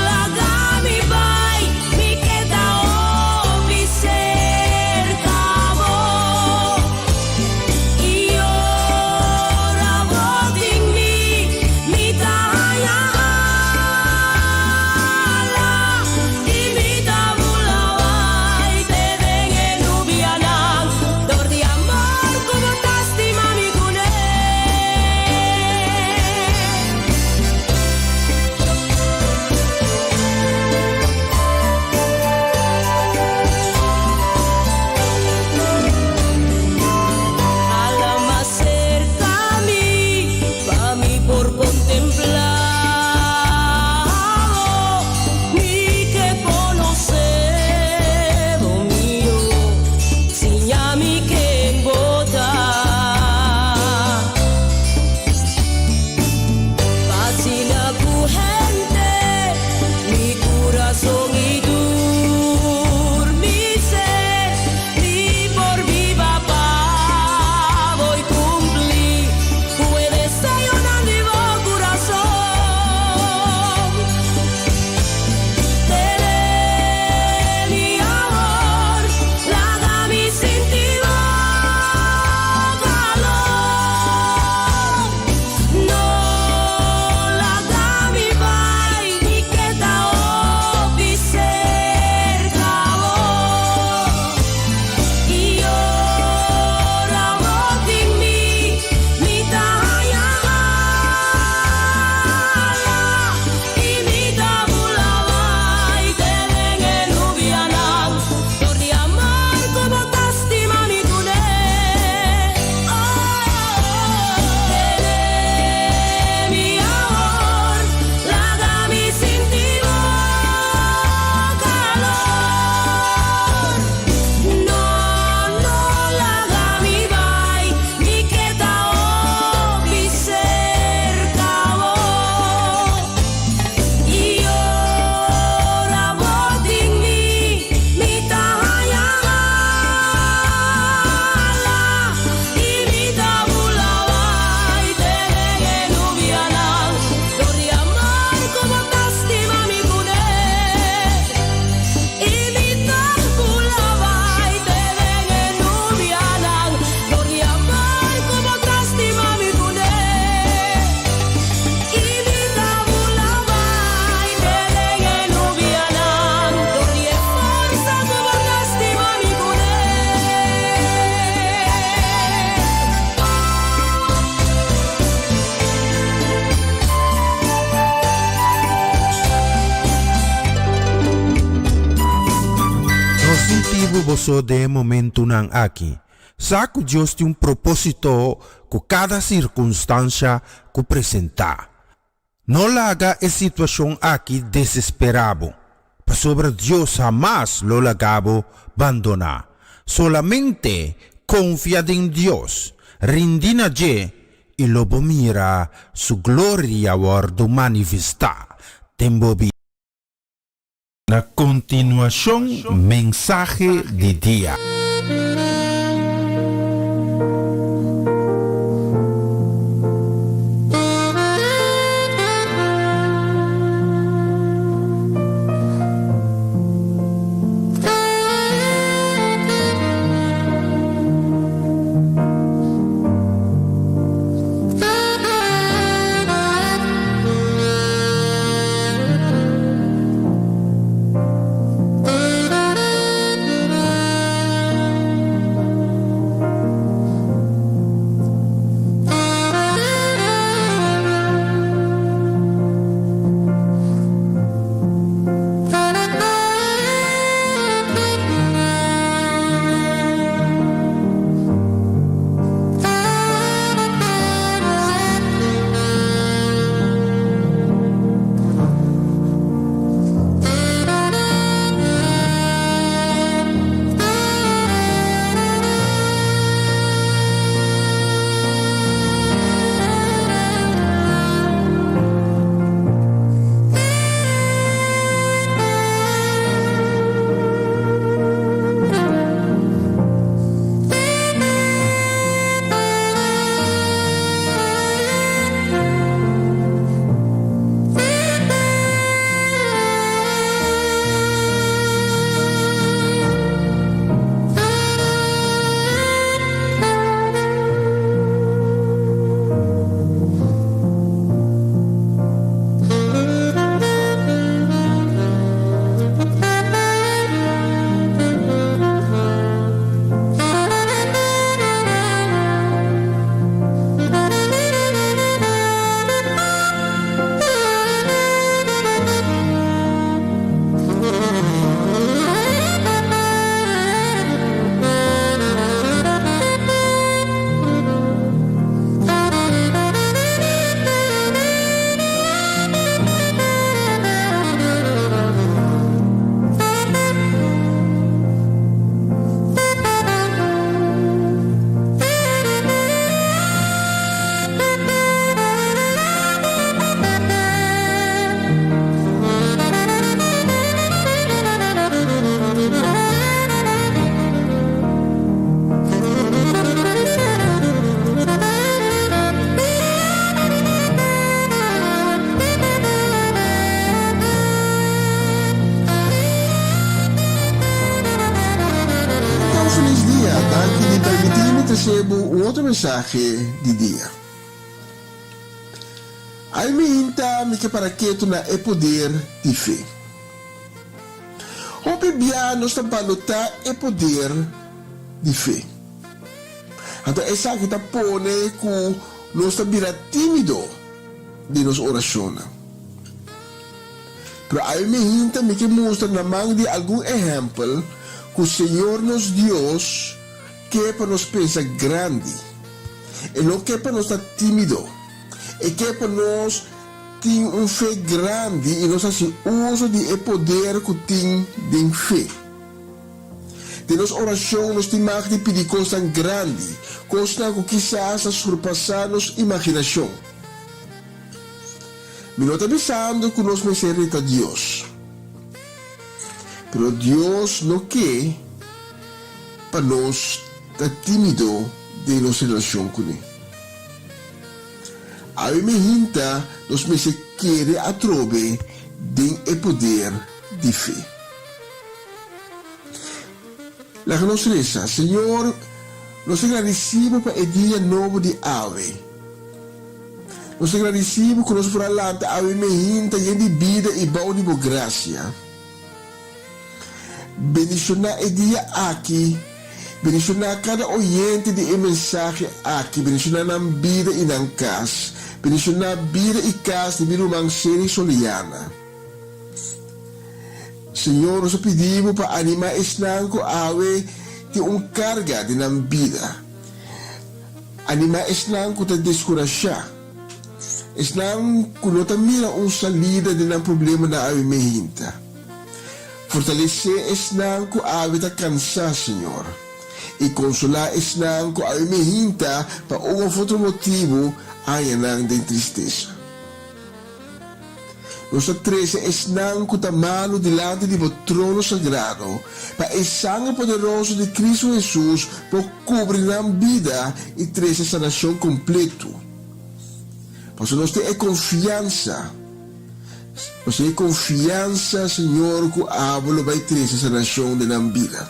laga mi bai, mi keda hopi serka bo. I ora bo tin mi, mi ta haña ala i mi ta bula bai te den e nubianan dor di amor ku bo ta stima mi kuné. Hala mas serka mi, pa mi por kontemplá bo. Mi ke konosé bo mihó, siña mi ken bo ta. Pa asina ku hende mi kurason i tur mi ser mi por biba pa bo i kumpli ku e deseonan di bo kurason. Tene mi amor, laga mi sinti bo kalor. No laga mi bai, mi keda hopi serka bo. I ora bo tin mi, mi ta haña ala i mi ta bula bai te den e nubianan dor di amor ku bo ta stima mi kuné. Tene mi amor, laga mi sinti bo kalor. No, no laga mi bai, mi keda hopi serka bo. I ora bo tin mi, mi ta haña ala i mi ta bula bai te den e nubianan dor di amor ku bo ta stima mi kuné. I mi ta bula bai te den e nubianan dor di amor ku bo ta stima mi kuné. I mi ta bula bai te den e nubianan dor di e forsa ku bo ta stima mi kuné. No sinti bo boso den e momentunan aki. Sa ku Dios tin un propósito ku kada sirkunstansha ku presentá. No laga e situashon aki desesperá bo, pasobra Dios hamas lo laga bo bandoná. Solamente konfia den Dios, rindi na dje i lo bo mira su gloria wòrdu manifestá den bo bida. Na kontinuashon mensahe di dia. Un felis dia, danki di permití mi trese bo un otro mensahe di dia. Ai mi hinta mi ke para ketu na e poder di fe. Hopi bia nos ta balotá e poder di fe. Anto esaki ta pone ku nos ta bira tímido den nos orashonnan. Pero ai mi hinta mi ke mustra na man di algun ehèmpel ku Señor nos Dios ke pa nos pensa grandi. E no ke pa nos ta tímido. E ke pa nos tin un fe grandi i nos hasi uso di e poder ku tin den fe. Den nos orashon nos tin mag di pidi kosnan grandi, kosnan ku kisas ta surpasá nos imaginashon. Mi no ta bisando ku nos mester reta Dios. Pero Dios no ke pa nos ta tímido den nos relashon kuné. Awe mehinta nos mester kere atrobe den e poder di fe. Laga nos resa, Señor, nos ta gradisí Bo pa e dia nobo di awe. Nos ta gradisí Bo ku nos por a lanta awe mehinta yen di bida i bou di Bo grasia. Bendishoná e dia aki, bendishoná kada oyente di e mensahe aki, bendishoná nan bida i nan kas, bendishoná bida i kas di mi ruman Sherry Soliana. Señor, nos a pidi Bo pa animá esnan ku awe tin un karga den nan bida. Animá esnan ku ta deskurashá. Esnan ku no ta mira un salida den nan problemanan awe mehinta. Fortalesé esnan ku awe ta kansá, Señor, i konsolá esnan ku awe mehinta pa un òf otro motibu a haña nan den tristesa. Nos ta trese esnan ku ta malu dilanti di bo trono sagrado, pa e sanger poderoso di Kristu Hesus por kubri nan bida i trese sanashon kompletu. Pasobra nos tin e konfiansa, nos tin e konfiansa, Señor, ku abo lo bai trese sanashon den nan bida.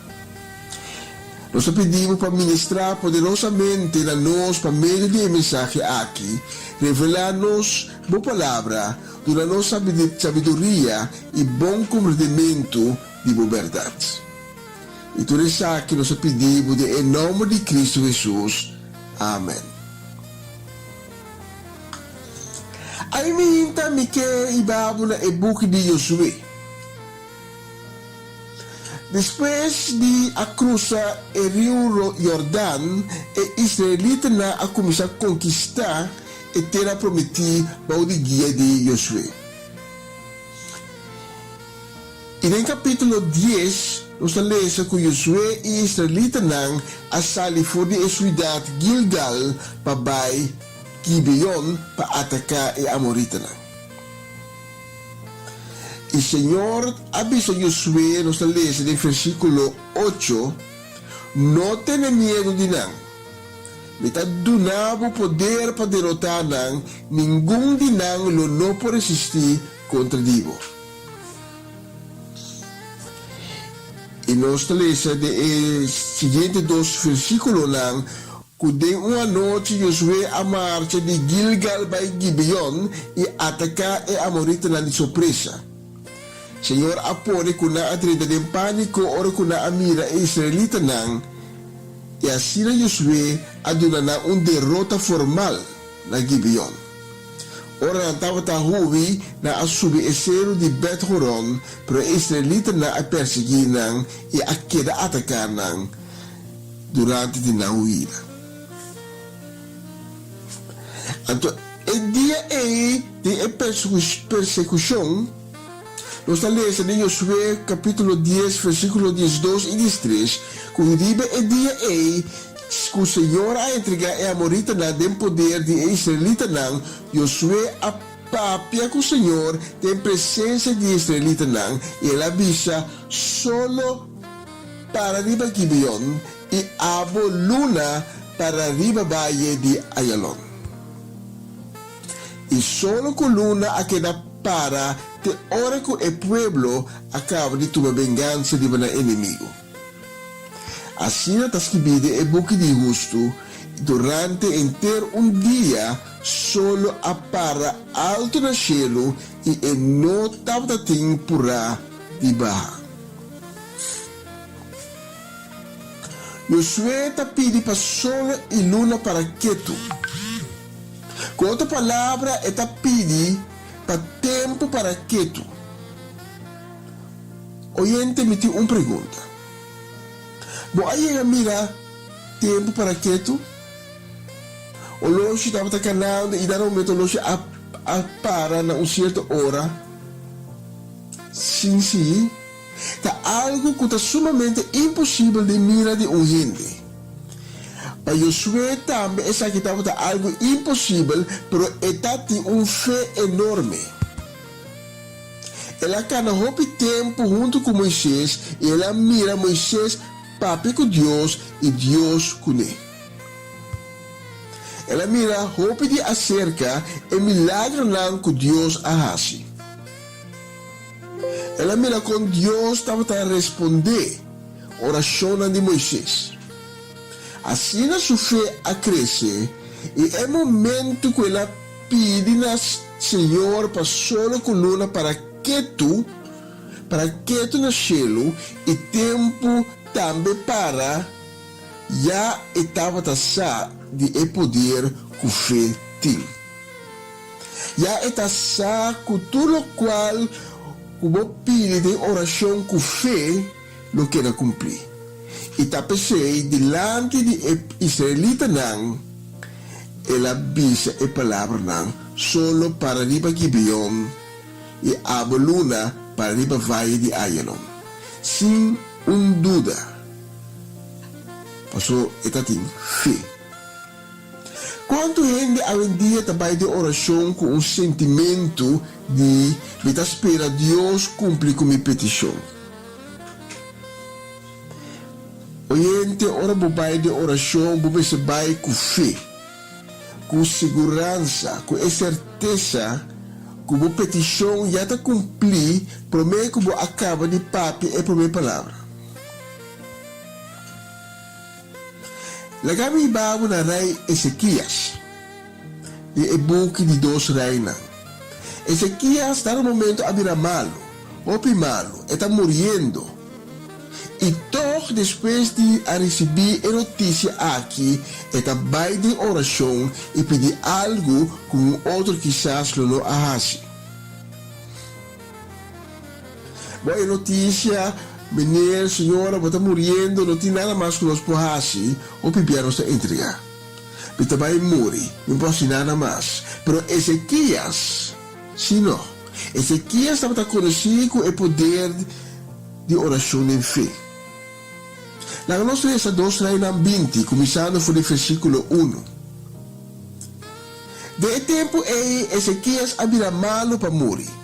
Nos ta pidi bo pa ministrá poderosamente na nos pa medio di e mensahe aki. Revelá nos bo Palabra, duna nos sabiduria i bon komprendementu di bo bèrdat. I tur esaki nos ta pidi bo den e nòmber di Kristu Hesus. Amen. Ai mi hinta mi ke hiba bo na e buki di Josué. Despues di a krusa e riu Yordan, e israelitanan a kuminsá konkistá e Tera Promití bou di guia di Josué. I den kapítulo dies nos ta lesa ku Josué i e israelitanan a sali for di e siudat Gilgal pa bai Gibeon pa ataká e amoritanan. I Señor a bisa Josué, nos ta lesa den versíkulo ocho, No tene miedu di nan. Mi ta duna bo poder pa derotá nan, ningun di nan lo no por resistí kontra di bo. I nos ta lesa den e siguiente dos versíkulonan Ku den un anochi Josué a marcha di Gilgal bai Gibeon i ataká e amoritanan di sorpresa. Señor a pone ku nan a drenta den pániko ora ku nan a mira e israelitanan, i asina Josué a duna nan un derota formal na Gibeon. Ora nan tabata hui, nan a subi e seru di Bet-horon, pero e israelitanan a persiguí nan i a keda ataká nan. durante di nan huida. Anto e dia ei di e persekushon, nos ta lesa den Josué kapítulo dies versíkulo diesdos i diestres, ku riba e dia ei ku Señor a entregá e amoritanan den poder di e israelitanan, Josué a papia ku Señor den presensia di e israelitanan, i el a bisa, Solo Para riba Gibeon, i abo, luna, para riba baye di Ayalon. I solo ku luna a keda para te ora ku e pueblo a kaba di tuma bengansa riba nan enemigu. Asina ta skibí den e buki di Hustu, Durante henter un dia solo a para altu na shelu i e no tabata tin purá di baha. Josué ta pidi pa solo i luna para ketu. Ku otro palabra e ta pidi pa tempu para ketu. Oyente mi tin un pregunta. Bo a yega mira tempu para ketu? Oloshi tabata kanando i dado momento oloshi a a para na un sierto ora sin sigui. Ta algu ku ta sumamente imposibel den mira di un hende. Pa Josué tambe esaki tabata algu imposibel, pero e ta tin un fe enorme. El a kana hopi tempu huntu ku Moisés i el a mira Moisés papia ku Dios i Dios kuné. El a mira hopi di aserka e milagronan ku Dios a hasi. El a mira kon Dios tabata respondé orashonnan di Moises. Asina su fe a krese i e momentu ku el a pidi na Señor pa solo ku luna para ketu, para ketu na shelu i tempu tambe para, ya e tabata sa di e poder ku fe tin. Ya e ta sa ku tur lokual ku bo pidi den orashon ku fe lo keda kumplí. I ta p'esei dilanti di e israelitanan. El a bisa e palabranan, Solo para riba Gibeon i abo luna para riba vaye di Ayalon. Sin un duda, paso e ta tin fe. Kuantu hende awendia ta bai den orashon ku un sentimentu di mi ta spera Dios kumpli ku mi petishon? Oyente, ora bo bai den orashon, bo mester bai ku fe, ku siguransa, ku e sertesa ku bo petishon ya ta kumplí promé ku bo a kaba di papia e promé palabra. Laga mi hiba bo na Rei Ezekias, den e buki di Dos Reinan. Ezekias dado momento a bira malu, hopi malu, e ta muriendo. I tog despues di a risibí e notisia aki, e ta bai den orashon i pidi algu ku un otro kisas lo no a hasi. Bo e noticia, Meneer, señora, bo ta muriendo, no tin nada mas cu nos por haci, hopi bia nos ta entrega. Mi ta bay muri, mi no por haci nada mas. Pero Ezekias, si no. Ezekias tabata conoci cu e poder di oracion den fe. Laga nos reza Dos Reinan 20, cuminsando for di versiculo uno. Den e tempu ei Ezekias a bira malu pa muri.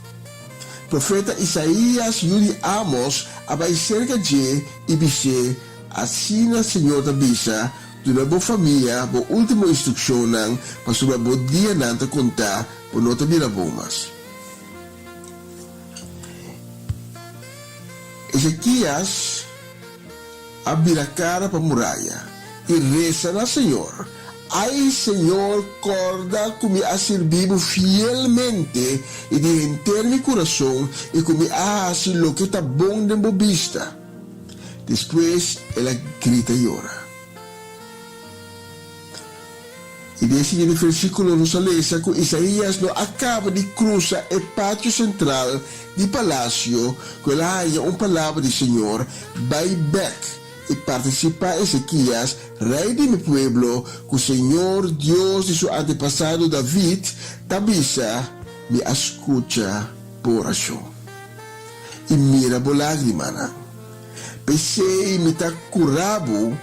Profeta Isaías, yu di Amos, a bai serka dje i bis'é, Asina señor ta bisa, Duna bo famia bo último instrukshonnan, pasobra bo dianan ta kontá, bo no ta bira bon mas. Ezekias a bira kara pa muraya i resa na Señor, Ai, Señor, kòrda ku mi a sirbi bo fielmente i di henter mi kurason i ku mi a hasi loke ta bon den bo bista. Despues el a grita yora. I den e siguiente versíkulo nos a lesa ku Isaías no a kaba di krusa e patio sentral di palasio ku el a haña un palabra di Señor, Bai bèk i partisipá Ezekias, rei di mi pueblo, ku Señor, Dios di su antepasado David, ta bisa, Mi a skucha bo orashon i mira bo lágrimanan. P'esei mi ta kura bo.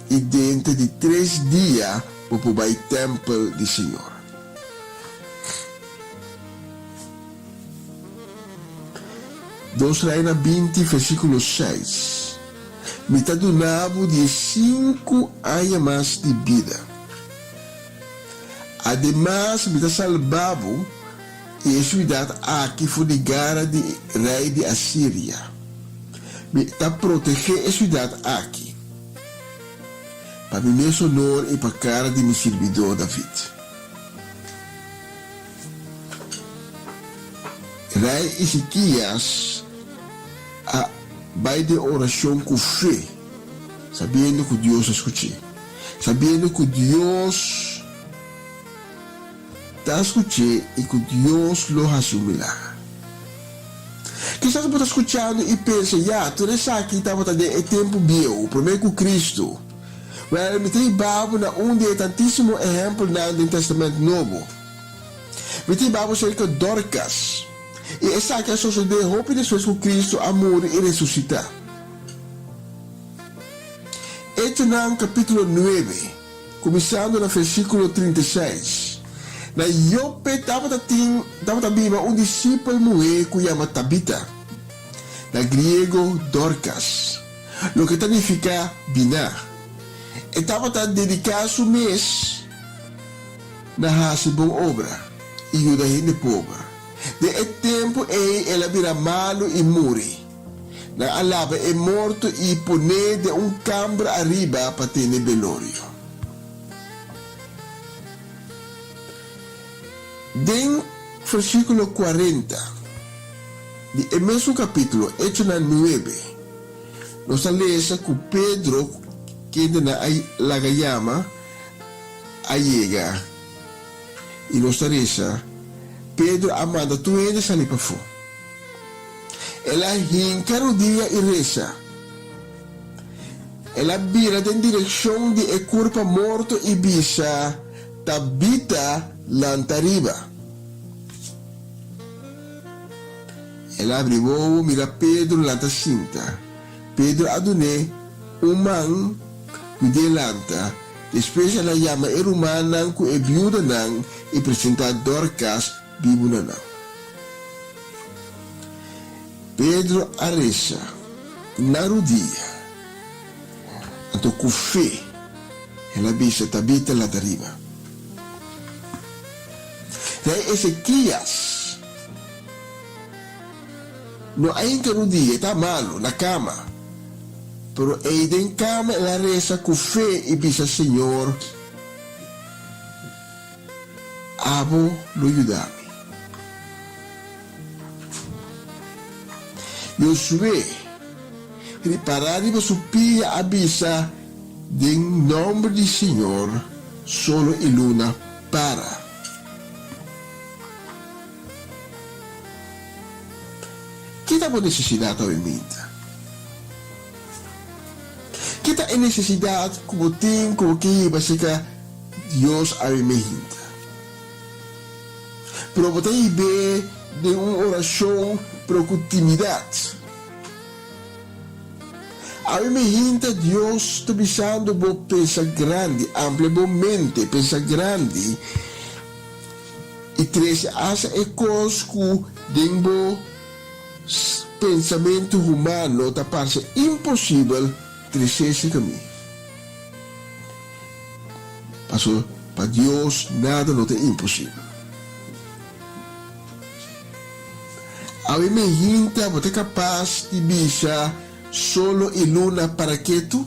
I denter di tres dia bo por bai tèmpel di Señor. Dos Reina 20, versíkulo 6, Mi ta duna bo diesinku aña mas di bida. Ademas mi ta salba bo i e siudat aki for di gara di rei di Asiria. Mi ta protegé e siudat aki pa mi mes honor i pa kara di mi sirbidó David. Rei Ezekias a bai den orashon ku fe, sabiendo ku Dios a skuch'é, sabiendo ku Dios Ta skuch'é i ku Dios lo hasi un milager. Kisas bo ta skuchando i pensa, Ya, tur esaki tabata den e tempu bieu, promé ku Kristu. Wèl, mi ta hiba bo na un di e tantísimo ehèmpelnan den Tèstamènt Nobo. Mi ta hiba bo serka Dorkas, i esaki a sosodé hopi despues ku Kristu a muri i resusitá. Echonan kapítulo nuebe. Kuminsando na versíkulo 36, Na Jope tabata tin tabata biba un disipel muhé ku yama Tabita, na griego Dorkas, loke ta nifiká biná. E tabata dediká su mes na hasi bon obra i yuda hende pober. Den e tempu ei el a bira malu i muri. Nan a laba e morto i pon'é den un kambra ariba pa tene belorio. Den versíkulo kuarenta di e mesun kapítulo, Echonan nuebe, nos ta lesa ku Pedro, kende nan a laga yama, a yega i nos ta resa, Pedro a manda tur hende sali pafó. El a hinka rudia i resa. El a bira den direkshon di e kurpa morto i bisa, Tabita, lanta riba. El a habri wowo mira Pedro lanta sinta. Pedro a dun'é un man yud'é lanta. Despues el a yama e rumannan ku e biudanan i presentá Dorkas bibu na nan. Pedro a resa na rudia, anto ku fe el a bisa Tabita lanta riba. Rei Ezekias no a hinka rudia, e ta malu, na kama. Pero ei den kama el a resa ku fe i bisa, Señor, abo lo yuda mi. Josué, ripará riba su pia, a bisa, Den nòmber di Señor, solo i luna, para! Ki ta bo nesesidat awe minta? Ki ta e nesesidat ku bo tin ku bo ke hiba serka Dios awe mehinta? Pero bo ta hib'é den un orashon pero ku timidat. Awe mehinta Dios ta bisando bo pensa grandi, amplia bo mente, pensa grandi i trese hasta e kos ku den bo pensamentu humano ta parse imposibel, tres'é serka mi. Pasobra pa Dios nada no ta imposibel. Awe mehinta bo ta kapas di bisa solo i luna para ketu?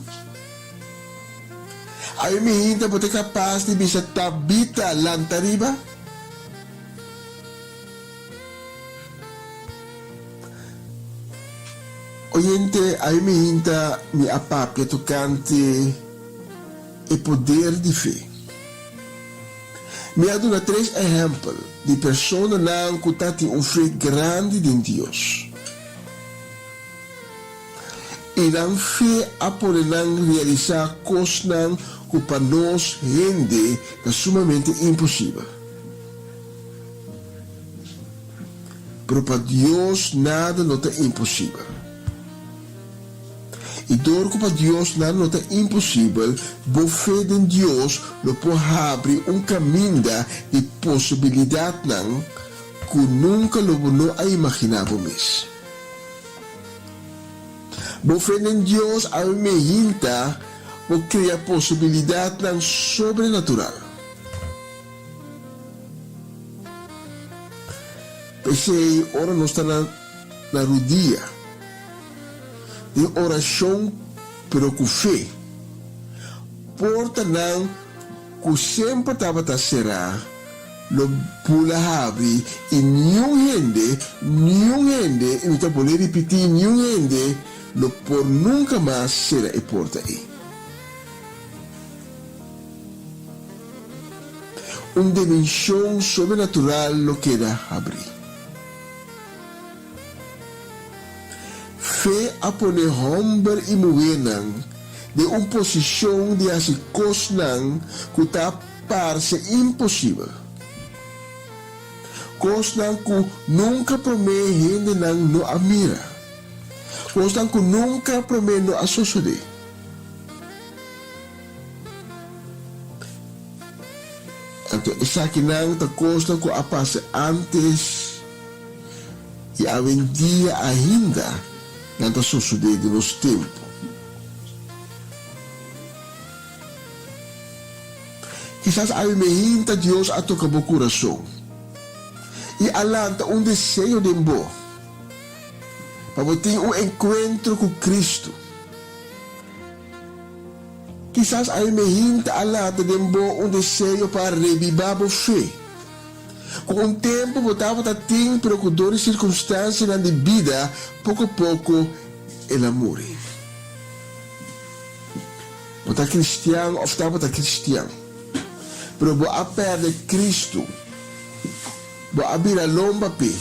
Awe mehinta bo ta kapas di bisa Tabita lanta riba? Oyente, awe mehinta mi a papia tokante e poder di fe. Mi a duna tres ehèmpel di personanan ku ta tin un fe grandi den Dios. I nan fe a pone nan realisá kosnan ku pa nos hende ta sumamente imposibel. Pero pa Dios nada no ta imposibel. I dor ku pa Dios nada no ta imposibel, bo fe den Dios lo por habri un kaminda di posibilidatnan ku nunka lo bo no a imaginá bo mes. Bo fe den Dios awe mehinta por krea posibilidatnan sobrenatural. P'esei ora nos ta na na rudia den orashon pero ku fe, portanan ku semper tabata será lo bula habri i niun hende, niun hende, i mi ta bolé ripití, niun hende lo por nunka mas sera e porta ei. Un dimenshon sobrenatural lo keda habrí. Fe a pone hòmber i muhénan den un posishon di hasi kosnan ku ta parse imposibel, kosnan ku nunka promé hendenan no a mira, kosnan ku nunka promé no a sosodé. Anto esakinan ta kosnan ku a pasa ántes i awendia ainda nan ta sosodé den nos tempu. Kisas awe mehinta Dios a toka bo kurason i a lanta un deseo den bo pa bo tin un enkuentro ku Kristu. Kisas awe mehinta a lanta den bo un deseo pa rebibá bo fe. Ku un tempu bo tabata tin pero ku dor di sirkunstansianan di bida poko poko el a muri. Bo ta kristian òf tabata kristian, pero bo a pèrdè Kristu, bo a bira lomba p'e.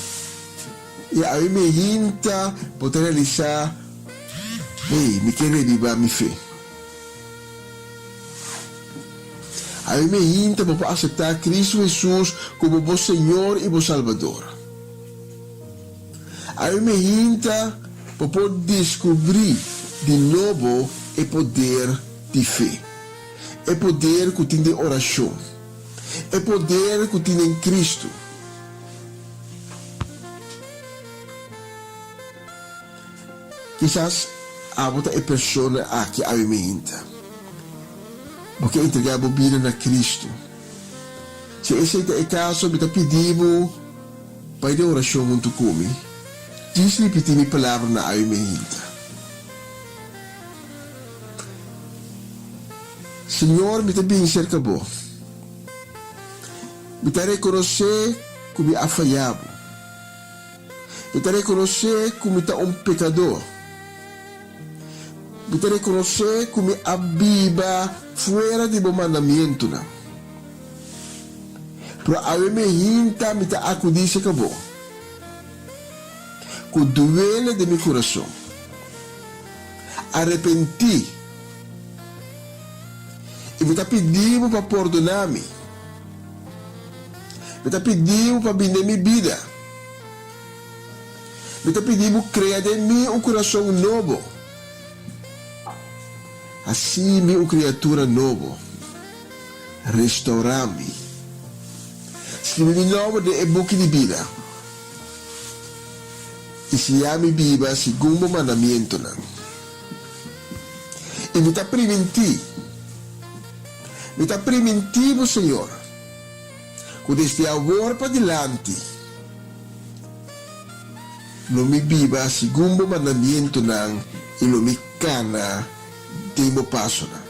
I awe mehinta bo ta realisá, Hey, mi ke rebibá mi fe. Awe meinta bo por aseptá Kristu Hesus komo bo Señor i bo Salbador. Awe meinta bo por deskubrí di nobo e poder di fe, e poder ku tin den orashon, e poder ku tin den Kristu. Kisas abo ta e persona aki awe meinta. Bo ke entregá bo bida na Kristu. Si esei ta e kaso, mi ta pidi bo bai den orashon huntu ku mi. Djis ripití mi palabranan awe meinta. Señor, mi ta bini serka bo. Mi ta rekonosé ku mi a fayá bo. Mi ta rekonosé ku mi ta un pekadó. Mi ta rekonosé ku mi a biba fuera di bo mandamientunan. Pero awe mi hinta mi ta akudí serka bo, ku duele den mi kurason. Arepentí, i mi ta pidi bo pa pordoná mi. Mi ta pidi bo pa bini den mi bida. Mi ta pidi bo krea den mi un kurason nobo. Hasi mi un kriatura nobo. Restourá mi. Skribi mi nòmber den e buki di bida. I siña mi biba segun bo mandamientonan. I mi ta primintí, mi ta primintí bo, Señor, ku desde awor padilanti lo mi biba segun bo mandamientonan i lo mi kana den bo pasonan.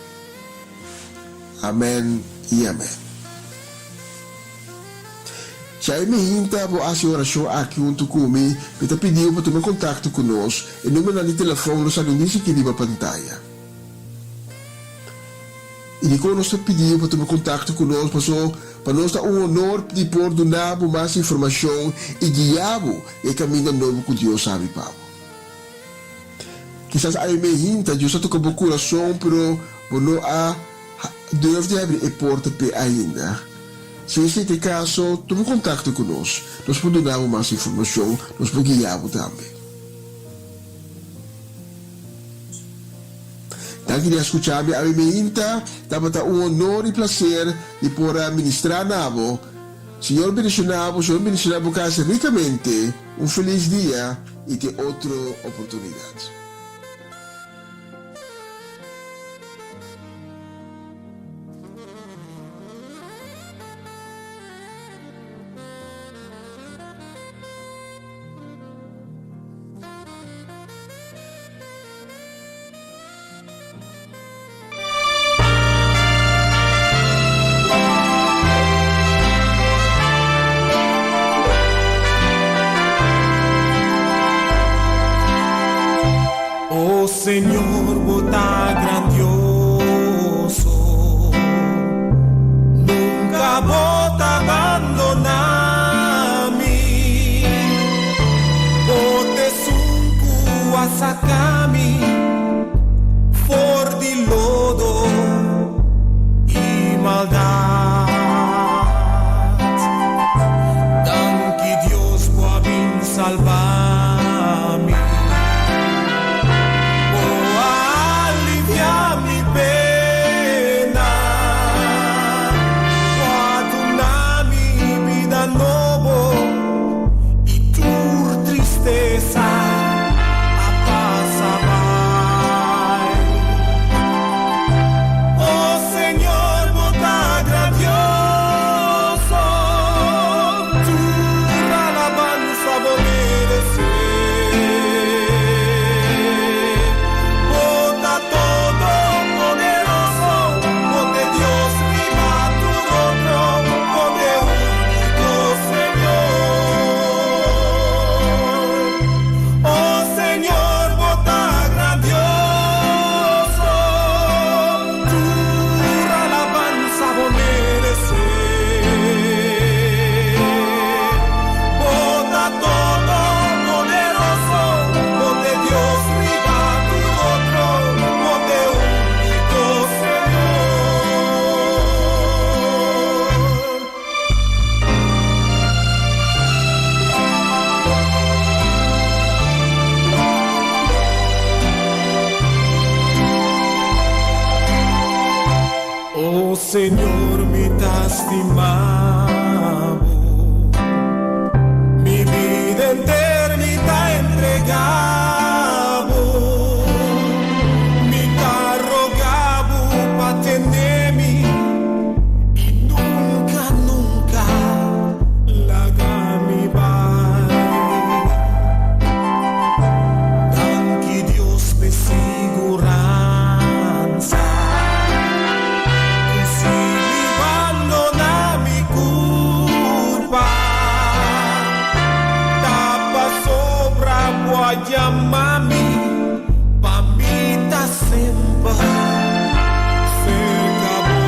Amèn i amèn. Si ai mi hinta bo hasi orashon aki huntu ku mi, mi ta pidi bo pa tuma kontakto ku nos. E numbernan di telefòn lo sali un aki riba pantaya. I dikon nos ta pidi bo pa tuma kontakto ku nos? Paso pa nos ta un honor di por duna bo mas informashon i guia bo den e kaminda nobo ku Dios habri pa bo. Kisas ai mi hinta Dios a toka bo kurason pero bo no a durf di habri e porta p'e ainda. Si esei ta e kaso, tuma kontakto ku nos. Nos por duna bo mas informashon, nos por guia bo tambe. Danki di a skucha mi awe meinta. Tabata un honor i plaser di por a ministrá na bo. Señor bendishoná bo, Señor bendishoná bo kas rikamente. Un felis dia i te otro oportunidat. Señor, mi ta stima bo. Mi bida enter mi ta entrega bo. Mi ta roga bo pa tene mi i nunka, nunka laga mi bai. Danki Dios p'e siguransa. Ku si mi bandoná mi kurpa, ta pasobra bo a yama mi pa mi ta semper serka bo.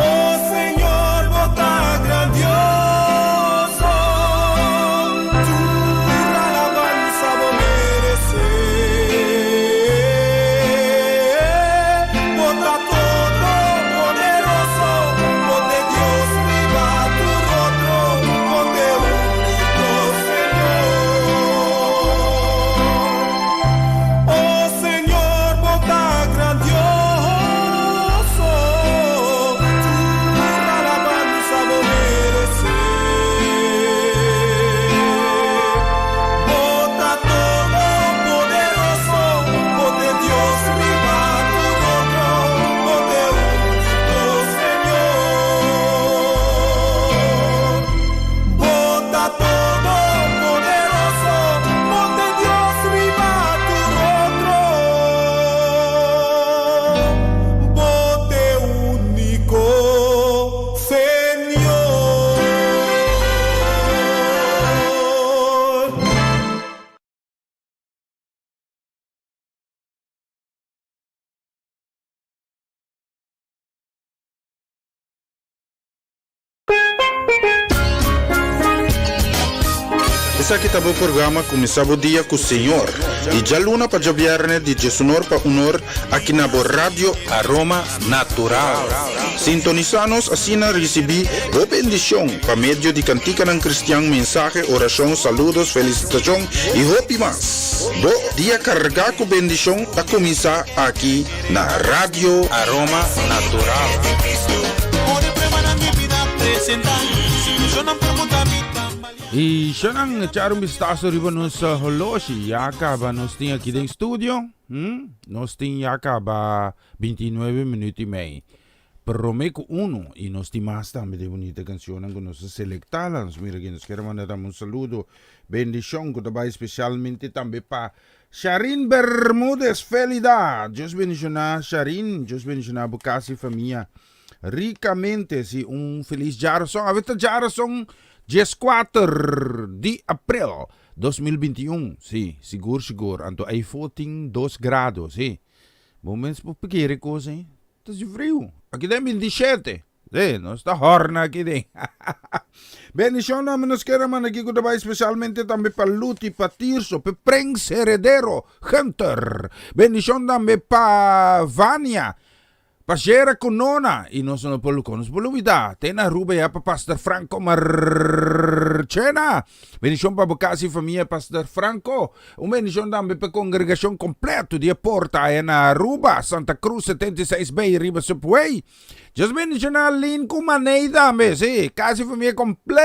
O Señor, bo ta grandioso, tur alabansa bo meresé. Bo ta todopoderoso, bo t'e Dios riba tur otro, bo t'e úniko Señor. O Señor, bo ta grandioso, tur alabansa bo meresé. Bo ta todopoderoso, bo t'e Dios riba tur otro, bo t'e úniko Señor. Bo ta todopoderoso, bo t'e Dios riba tur otro, bo t'e úniko Señor. Esaki ta bo programa Kuminsá bo dia ku Señor, di djaluna pa djabièrnè di diesunor pa unor aki na bo Radio Aroma Natural. Sintonisá nos asina risibí bo bendishon pa medio di kantikanan kristian, mensahe, orashon, saludos, felisitashon i hopi mas. Bo dia kargá ku bendishon ta kuminsá aki na Radio Aroma Natural. I shonan echar un bistaso riba nos holoshi ya kaba nos tin aki den studio. Hm? Nos tin ya kaba 29 minuut i mei. Prome ku uno i nos tin mas tambe de bunita cancionnan ku nos a selecta. La nos mira aki nos kier manda tambe un saludo bendicion ku ta bai specialmente tambe pa Sharin Bermudez Felida. Dios bendiciona Sharin, Dios bendiciona bo casa i famia ricamente. Si un feliz djarason. Awe ta djarason 14 di april 2021. Si, sigur sigur. Anto ayfo tin 2 grado, si. Bo mes por kere kos ei. Ta si friu. Aki den 27. Sí, nos ta horna aki den. Bendicion nombre nos kere manda aki ku ta bai specialmente tambe pa Luti, pa Tirso, pa Prens Heredero Hunter. Bendicion tambe pa Vania, pa Shera ku Nona. I nos no por nos por lubida. Te na Aruba ya pa Pastor Franco Marchena. Bendicion pa bo casa y famia Pastor Franco. Un bendicion tambe pa e congregacion completo di e Porta aya na Aruba, Santa Cruz 76B riba Subway. Dios bendiciona Lynn cu Maney tambe, si, casa y famia completo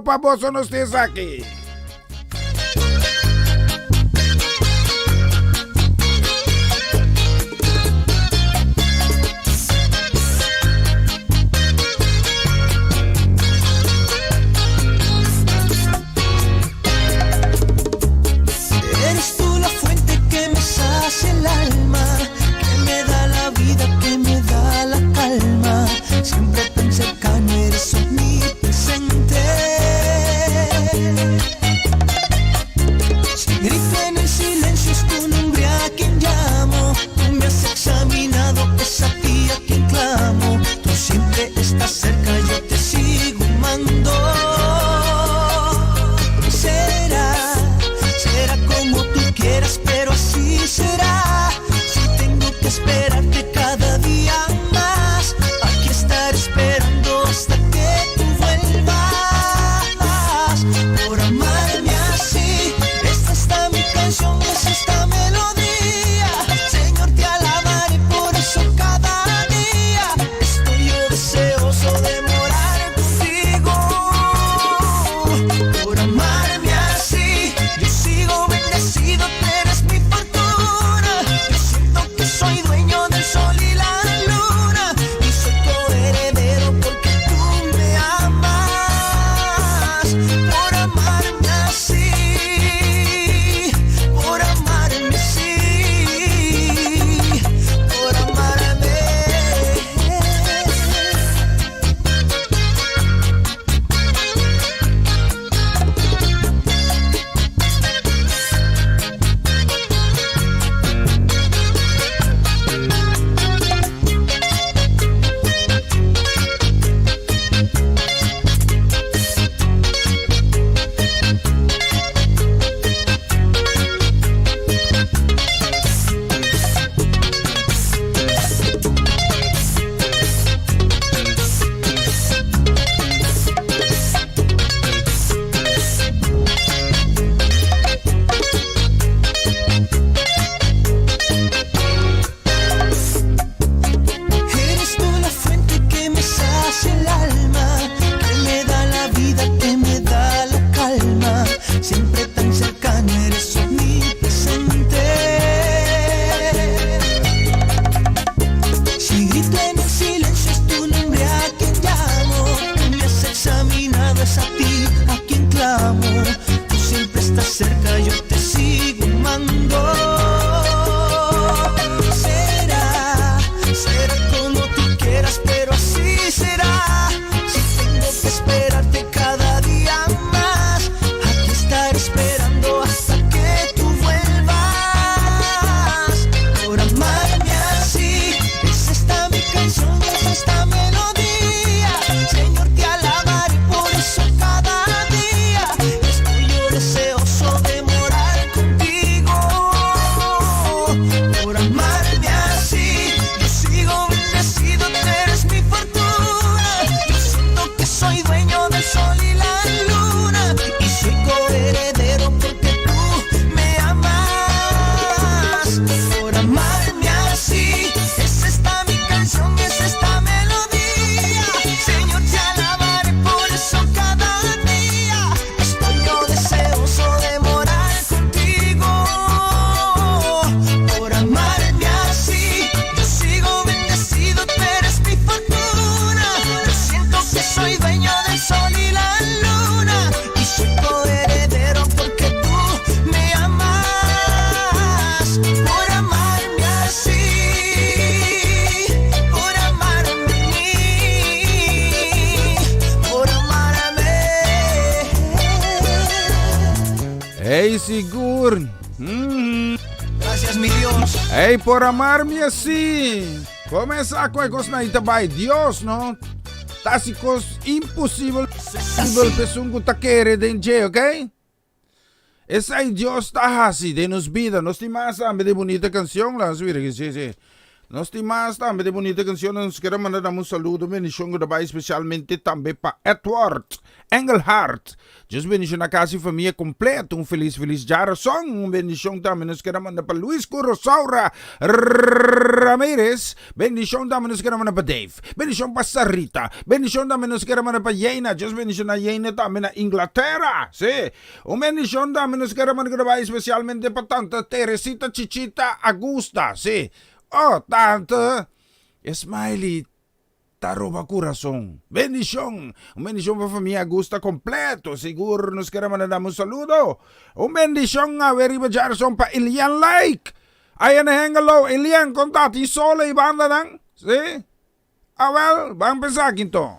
pa boso nos tin esaki. Eres tú la fuente que me sacia el alma, que me da la vida, que me da la calma. Siempre tan cercano eres omnipresente. Ey, sigur. Mm. Gracias, mi Dios. Ey, por amarme así. Comenzá con e cosnan ta bay Dios, no? Ta haci cos imposibel pa esun cu ta kere den dje, ok? Esai Dios ta haci den nos bida. Nos tin mas tambe di bunita cancion, laga nos mira aki, si, si. Nos tin mas tambe di bunita cancion, nos kier a manda nan un saludo, un bendicion cu ta bay specialmente tambe pa Edward Engelhardt. Dios bendiciona casa y famia completo. Un feliz feliz djarason. Un bendicion tambe nos kier a manda pa Luis cu Rosaura Ramirez. Bendicion tambe nos kier a manda pa Dave. Bendicion pa Sarita. Bendicion tambe nos kier a manda pa Yeina. Dios bendiciona Yeina tambe na Inglaterra. Si. Un bendicion tambe nos kier a manda cu ta bay especialmente pa tanta Teresita Chichita Agusta. Si. Oh, tanta. Smiley. Ta roba kurason. Bendishon! Un bendishon pa famia Agusta kompleto. Sigur nos kere manda dam un saludo. Un bendishon awe riba djarzon pa Elian Like. Aya na Hengelo. Elian, kon ta? Tin sol ei bandanan? Si? Awel, ban pensa aki nton.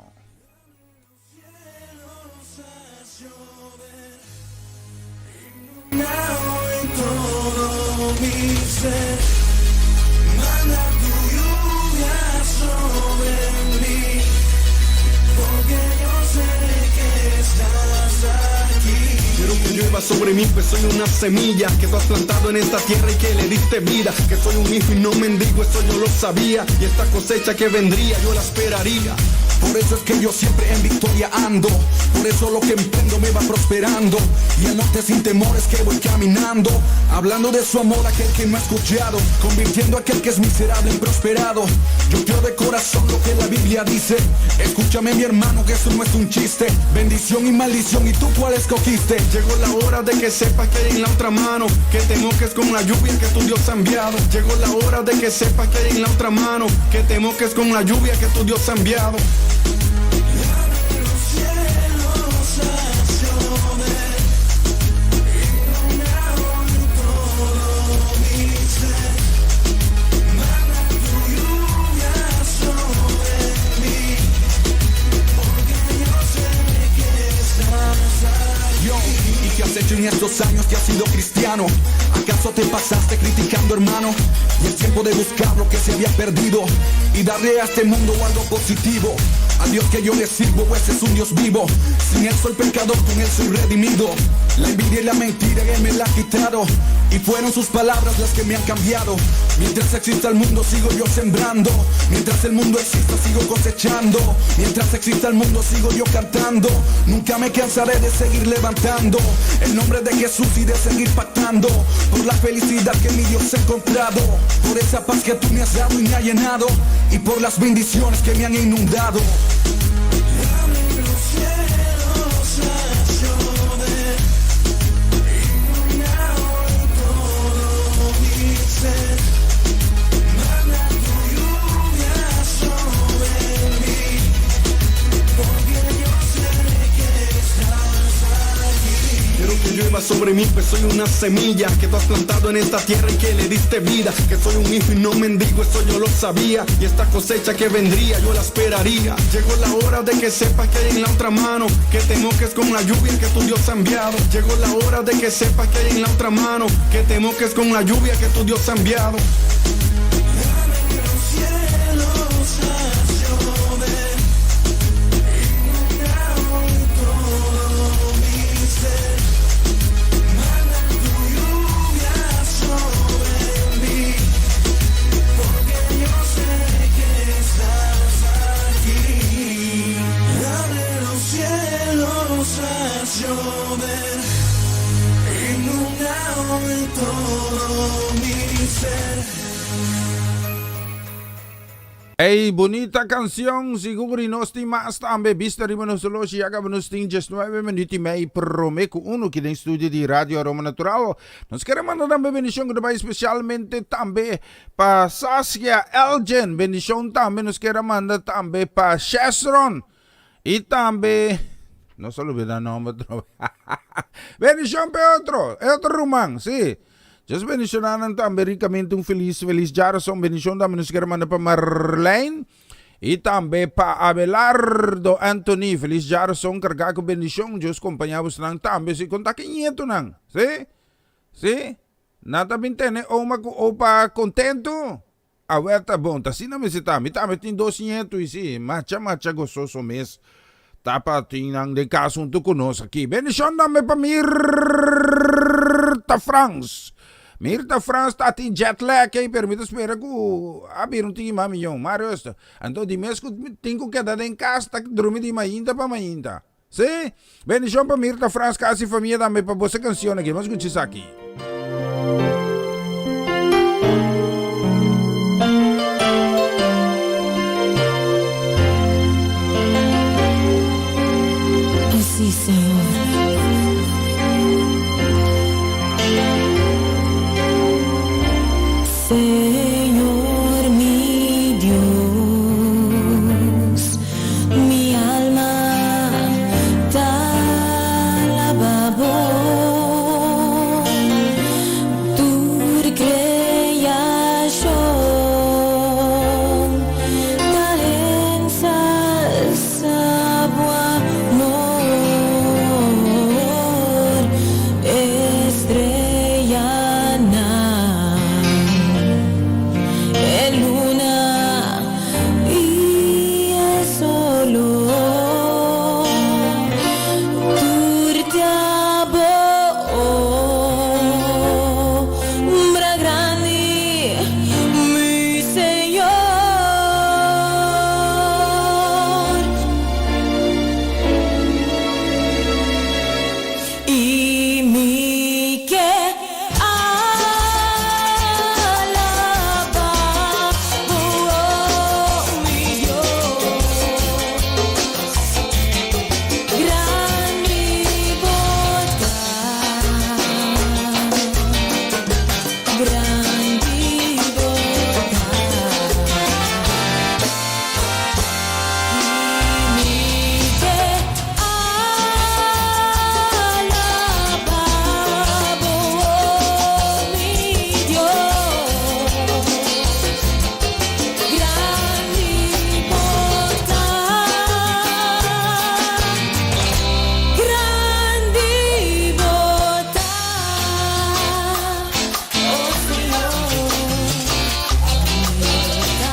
Quiero que llueva sobre mí, pues soy una semilla que tú has plantado en esta tierra y que le diste vida. Que soy un hijo y no mendigo, eso yo lo sabía. Y esta cosecha que vendría, yo la esperaría. Por eso es que yo siempre en victoria ando. Por eso lo que emprendo me va prosperando. Y anote sin temores que voy caminando. Hablando de su amor a aquel que no ha escuchado. Convirtiendo a aquel que es miserable en prosperado. Yo creo de corazón lo que la Biblia dice. Escúchame mi hermano que eso no es un chiste. Bendición y maldición, ¿y tú cuál escogiste? Llegó la hora de que sepas que hay en la otra mano. Que te mojes con la lluvia que tu Dios ha enviado. Llegó la hora de que sepas que hay en la otra mano. Que te mojes con la lluvia que tu Dios ha enviado. Yo, ¿y qué has hecho en estos años que has sido cristiano? ¿Acaso te pasaste criticando, hermano? Y es tiempo de buscar lo que se había perdido y darle a este mundo algo positivo. A Dios que yo le sirvo, ese es un Dios vivo. Sin él soy pecador, con él soy redimido. La envidia y la mentira él me la ha quitado. Y fueron sus palabras las que me han cambiado. Mientras exista el mundo, sigo yo sembrando. Mientras el mundo exista, sigo cosechando. Mientras exista el mundo, sigo yo cantando. Nunca me cansaré de seguir levantando el nombre de Jesús y de seguir pactando por la felicidad que mi Dios ha encontrado, por esa paz que tú me has dado y me ha llenado, y por las bendiciones que me han inundado. Abre los cielos a llover, inunda hoy todo mi ser. Manda tu lluvia sobre mí, porque yo sé que estás aquí. Quiero que llueva sobre mí, pues soy una semilla que tú has plantado en esta tierra y que le diste vida. Que soy un hijo y no mendigo, eso yo lo sabía. Y esta cosecha que vendría, yo la esperaría. Llegó la hora de que sepas que hay en la otra mano, que te mojes con la lluvia que tu Dios ha enviado. Llegó la hora de que sepas que hay en la otra mano, que te mojes con la lluvia que tu Dios ha enviado. Abre los cielos a llover, inunda hoy todo mi ser. Manda tu lluvia sobre mí, porque yo sé que estás aquí. Abre los cielos a llover, inunda hoy todo mi ser. Ey, bunita cancion, sigur y nos tin mas tambe, bista riba nos oloshi, ya caba nos tin 19 minuut y mei prome cu uno aki den studio di Radio Aroma Natural. Nos kere manda tambe bendicion cu ta bay especialmente tambe pa Saskia Elgin, bendicion tambe nos kere manda tambe pa Shesron y tambe, no se olvida nomber otra vez, bendicion pa e otro, e otro ruman, si. Dios bendiciona nan tambe ricamente un feliz feliz djarason bendicion tambe nos kier manda pa Marlene y tambe pa Abelardo Anthony feliz djarason carga cu bendicion Dios compaña bosnan tambe si conta ki nietonan si. Sí? Nan ta bin tene oma ku opa kontentu? Awel ta bon, ta asina mester ta. Mi tambe tin dos ñetu i sí, macha macha gososo mes ta pa tin nan den kas huntu ku nos aki. Bendishon tambe pa Mirta Frans. Mirta Frans ta tin jet lag ei, pero mi ta spera ku a bira un tiki mas miyon. Mas rustig. Anto di mes ku tin ku keda den kas ta drumi di mainta pa mainta. Sí! Bendishon pa Mirta Frans kas i famia tambe pa boso kansion aki. Nos skucha esaki. Oh sí, Señor. Señor mi Dios, mi alma ta alaba bo. Tur creacion ta ensalsa bo amor. Estrellanan, e luna i e solo, tur ta bo obra grandi, mi Señor. I mi ke alaba bo, oh mi Dios. Grandi bo ta, grandi bo ta. I mi ke Alaba bo, oh mi Dios. Grandi bo ta, grandi bo ta, oh Señor, grandi bo ta.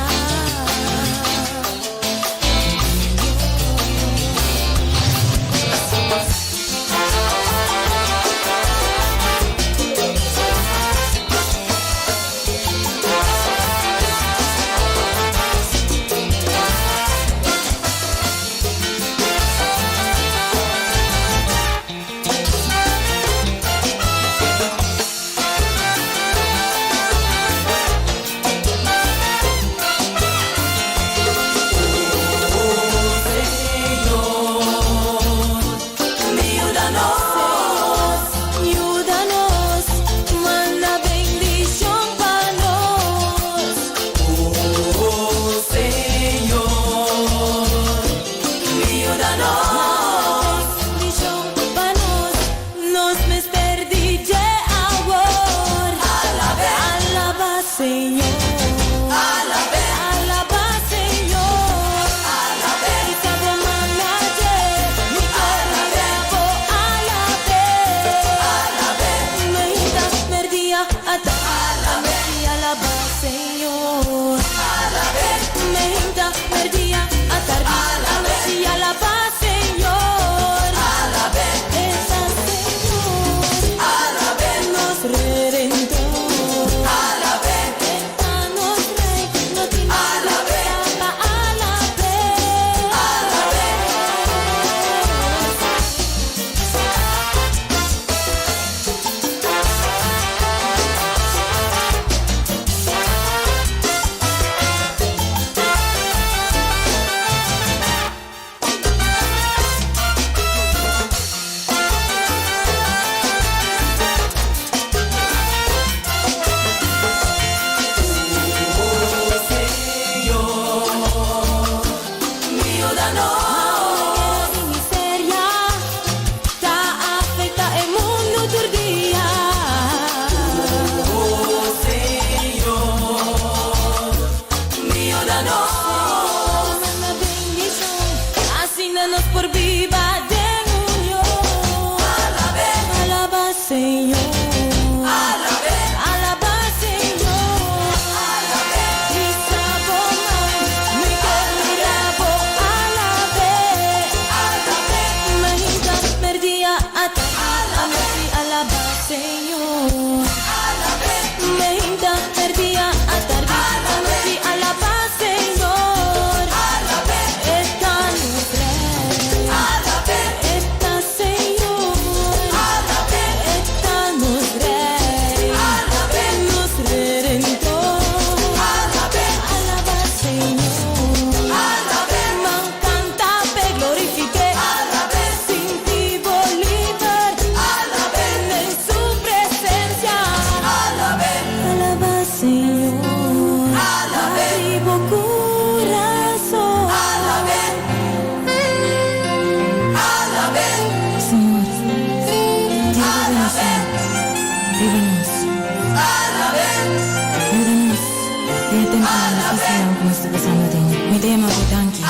Den e tempunan difísilnan ku nos ta pasando aden, mi ta yama bo danki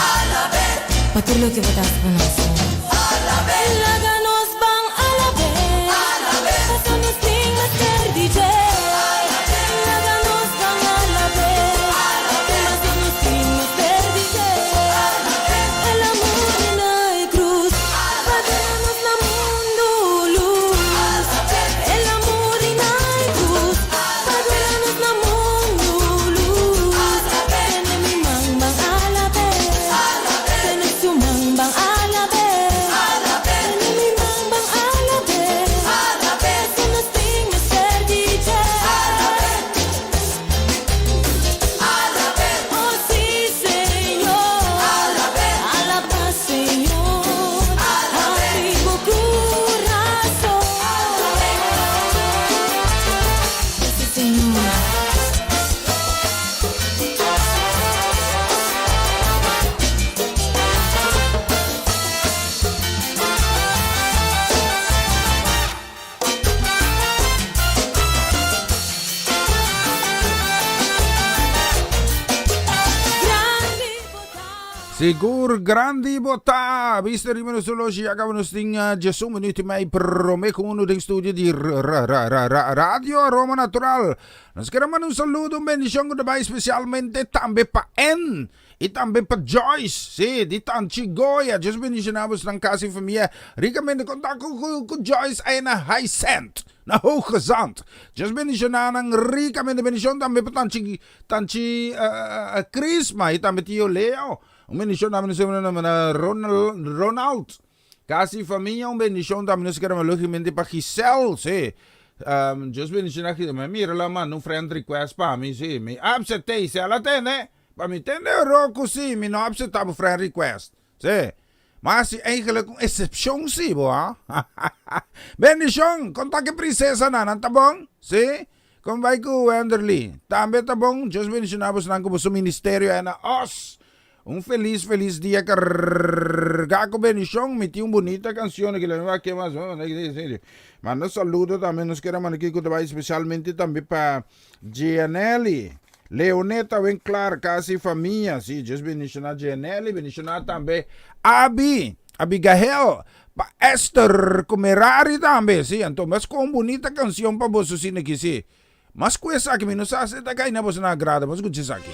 pa tur loke bo ta hasi pa nos, Señor. Laga nos ban alab'é, paso nos tin mester di dje. Laga nos ban alab'é, paso nos tin mester di dje. El a muri na e krus pa duna nos na mundu lus. El a muri na e krus pa duna nos na mundu lus. Tene mi man ban alab'é, tene su man ban alab'é. Tene mi man ban alab'é, paso nos tin mester di dje. Oh sí, Señor, alaba Señor, habri bo corazón. Sí, Señor. Sigur grandi bo ta! Bista riba nos horloge ya caba nos tin 11 minuut y mei prome cu uno den studio di Radio Aroma Natural. Nos quiere manda un saludo, un bendicion cu ta bay especialmente tambe pa Ann y tambe pa Joyce, sí, di Tanchi Goya. Dios bendiciona bosnan casa y famia ricamente. Conta cu Joyce ahí na High-Cent, na Hoogezand. Dios bendiciona nan ricamente. Bendicion tambe pa Tanchi Tanchi Crisma y tambe Tio Leo. Un bendicion tambe nos na Ronald, Ronald. Casa y famia un bendicion tambe nos queremos logicamente pa Giselle, sí. Dios bendiciona Giselle. Mi mira la manda un friend request pa mi, sí. Mi acepté, se ala tende. Pa mi tende roku, sí, mi no acepta bo friend request. Sí. Ma si eigenlijk un excepcion sí bo, ha. Bendicion, konta ke princesa nan, nan ta bon? Sí. Kon bai ku Wenderly? Tambe ta bon. Dios bendiciona bosnan ku boso ministerio ena os. Un feliz feliz dia carga ku bendicion. Mi tin un bunita cancion aki, lami wak ke mas. Manda saludo tambe nos kere manda kiko ta bai especialmente tambe pa Gianelli. Leoneta wen klaar, casa y famia. Sí, Dios bendiciona Gianelli, bendiciona tambe Abi, Abigail, pa Esther cu Merari tambe. Sí, anto mas cu un bunita cancion pa boso asina aki, sí. Mas cu esaki mi no sa si ta cay na boso na agrado, mas cu esaki.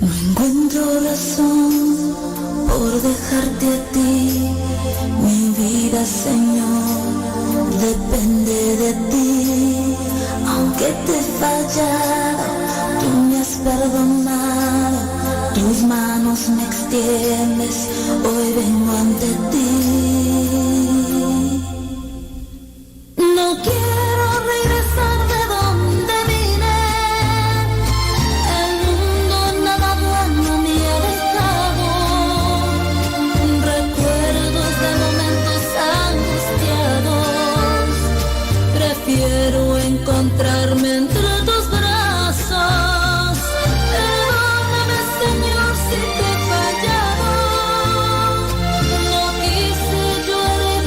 No encuentro razón por dejarte a ti, mi vida, Señor, depende de ti. Aunque te he fallado, tú me has perdonado, tus manos me extiendes, hoy vengo ante ti. No quiero regresar de donde vine. El mundo nada bueno me ha dejado. Recuerdos de momentos angustiados. Prefiero encontrarme entre tus brazos. Perdóname, Señor, si te he fallado. No quise yo herir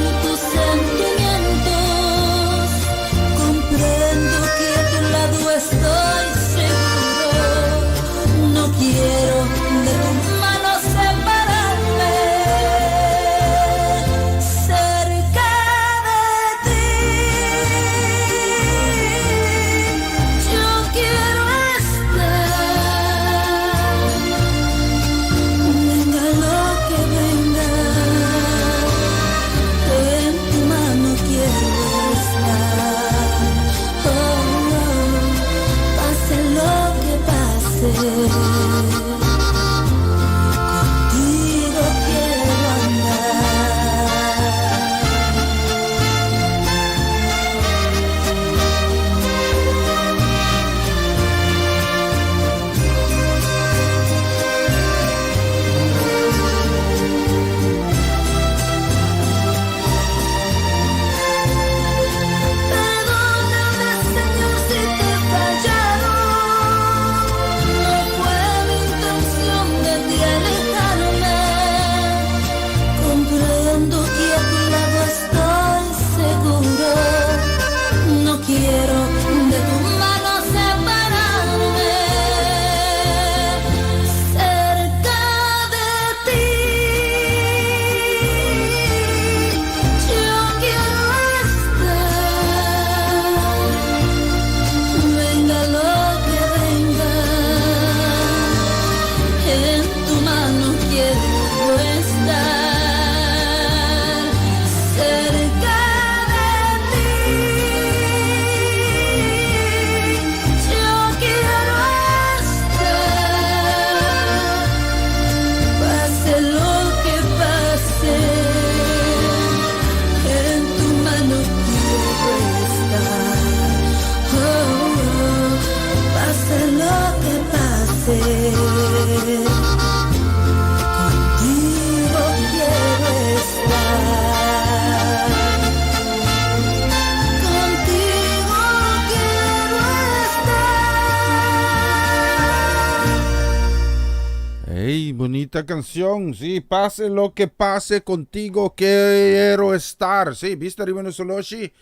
Bunita canción, sí. Pase lo que pase contigo, quiero estar. Sí, bista riba nos oloshi.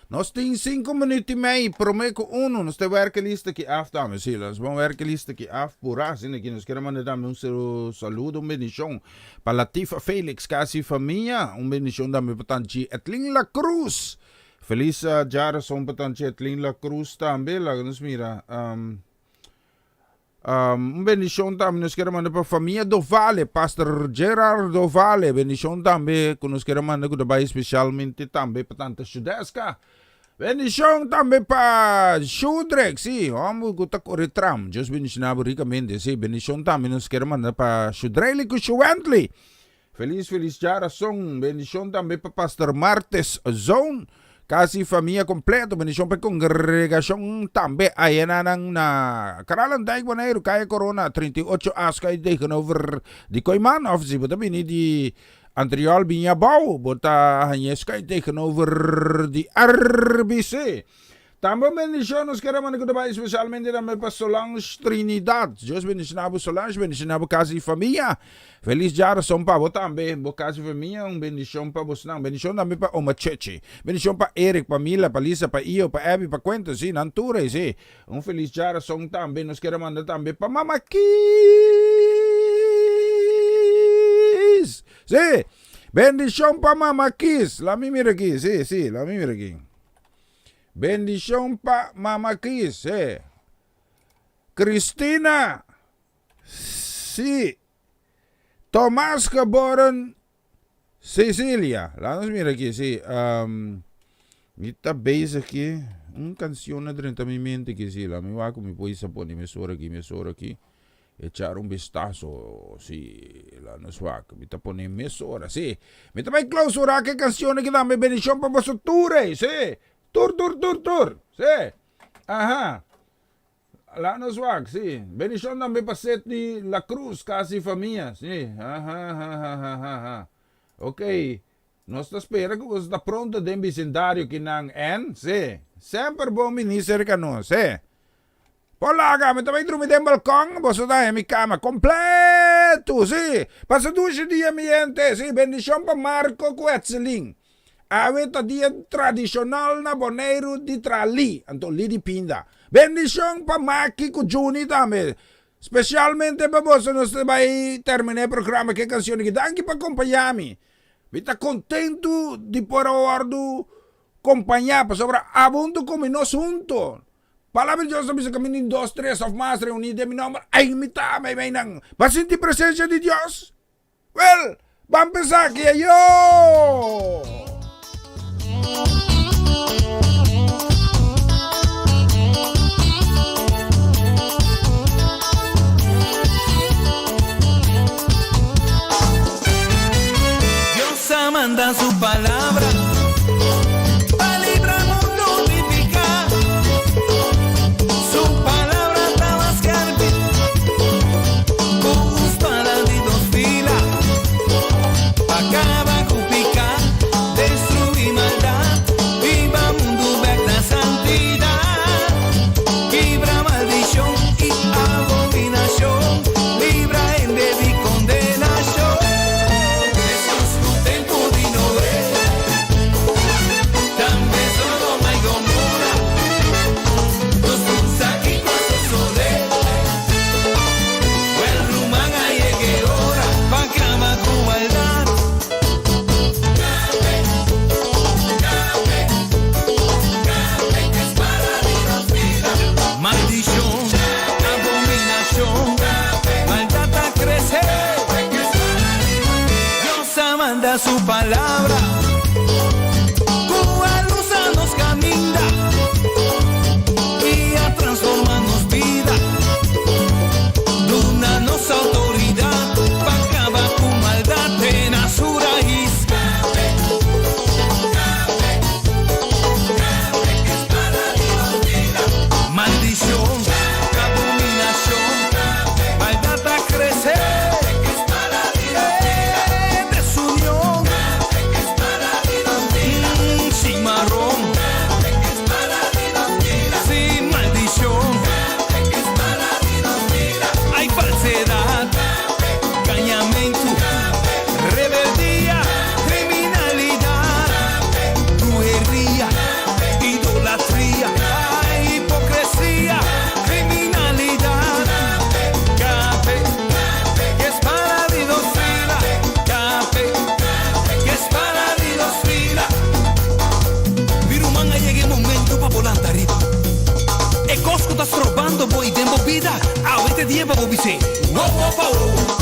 Nos tin 5 minuut y mei, prome cu uno. Nos te werken lista aki af tambe, sí. Nos bon werken lista aki af pura. Asina aki nos quiere manda tambe un saludo, un bendicion pa Latifa Felix, casi famia. Un bendicion tambe pa Tanchi Etlin La Cruz. Feliz djarason pa Tanchi Etlin La Cruz tambe. Laga nos mira. Um, Un bendicion tambe nos kier manda pa famia Dovale, Pastor Gerard Dovale. Bendicion tambe ku nos kier manda ku ta bai especialmente tambe pa Tanta Shudeska. Bendicion tambe pa Shudrek, sí, homber ku ta kore tram. Dios bendiciona bo ricamente, sí. Bendicion tambe nos kier manda pa Shudrely ku Shuwentley. Feliz feliz djarason. Bendicion tambe pa Pastor Martes Zoon. Casi famia completo. Bendicion pa e congregacion tambe ayenanan na Kralendijk Boneiru, Calle Corona 38 A schuin tegenover di Kooiman. Of si bo ta bini di Antriol bini abou bo ta hañ'e schuin tegenover di RBC. Tambe un bendicion nos kere manda cu ta bay specialmente tambe pa Solange Trinidad. Dios bendiciona bo Solange, bendiciona bo casa y famia. Feliz djarason pa bo tambe, bo casa y famia, un bendicion pa bosnan. Bendicion tambe pa Oma Chechi. Bendicion pa Eric, pa Mila, pa Lisa, pa Io, pa Abby, pa Quentin, si, nan tur ey, si. Un feliz djarason tambe nos kere manda tambe pa Mama Kiss. Si, bendicion pa Mama Kiss. Lami mira aki, si, si, lami mira aki. Bendicion pa Mama Chris eh. Christina si. Tomas geboren Cecilia. Laat nos mira aki si. Um, mi ta bezig aki. Un cancion a drenta mi mente aki si. Laat mi wak mi por isa pone mesora aki, mesora aki. Echar un vistazo, si, laat nos wak. Mi ta pone mesora, si. Mi ta bai clausura ke cancion aki tambe. Bendicion pa boso tur, ey, si. Tur, tur, tur, tur, si. Aha. Laat nos wak, si. Bendicion tambe pa Sidney La Cruz, casi famia, si. Aha, aha, aha, aha. Ok. Nos ta spera ku boso ta pronto den bisindario kinan, en, si. Semper bon bini serka nos, si. Por laga, mi ta bai drumi den balkon, boso ta haña mi kama kompletu, sí! Pasa dushi dia, mi hente, sí! Bendishon pa Marco ku Etselin. Awe ta dia tradishonal na Boneiru di tra li, anto li di pinda. Bendishon pa Maki ku Juni tambe. Spesialmente pa boso nos ta bai terminá e programa ku e kanshon aki. Danki pa kompañá mi. Mi ta kontentu di por a wòrdu kompañá pasobra abo huntu ku mi, nos huntu. Palabra di Dios ta bisa kaminda di dos, tres òf mas reuní den mi nòmber, ai mi ta meimei nan. Bo a sinti presensia di Dios? Wèl, ban pensa aki ayó! Dios a manda su palabra pa libra mundo di pica. Su palabra ta mas skerpi cu un spada di dos fila pa caba cu pica. bida, awe ta e dia pa bo bis'é, Wowo pa wowo!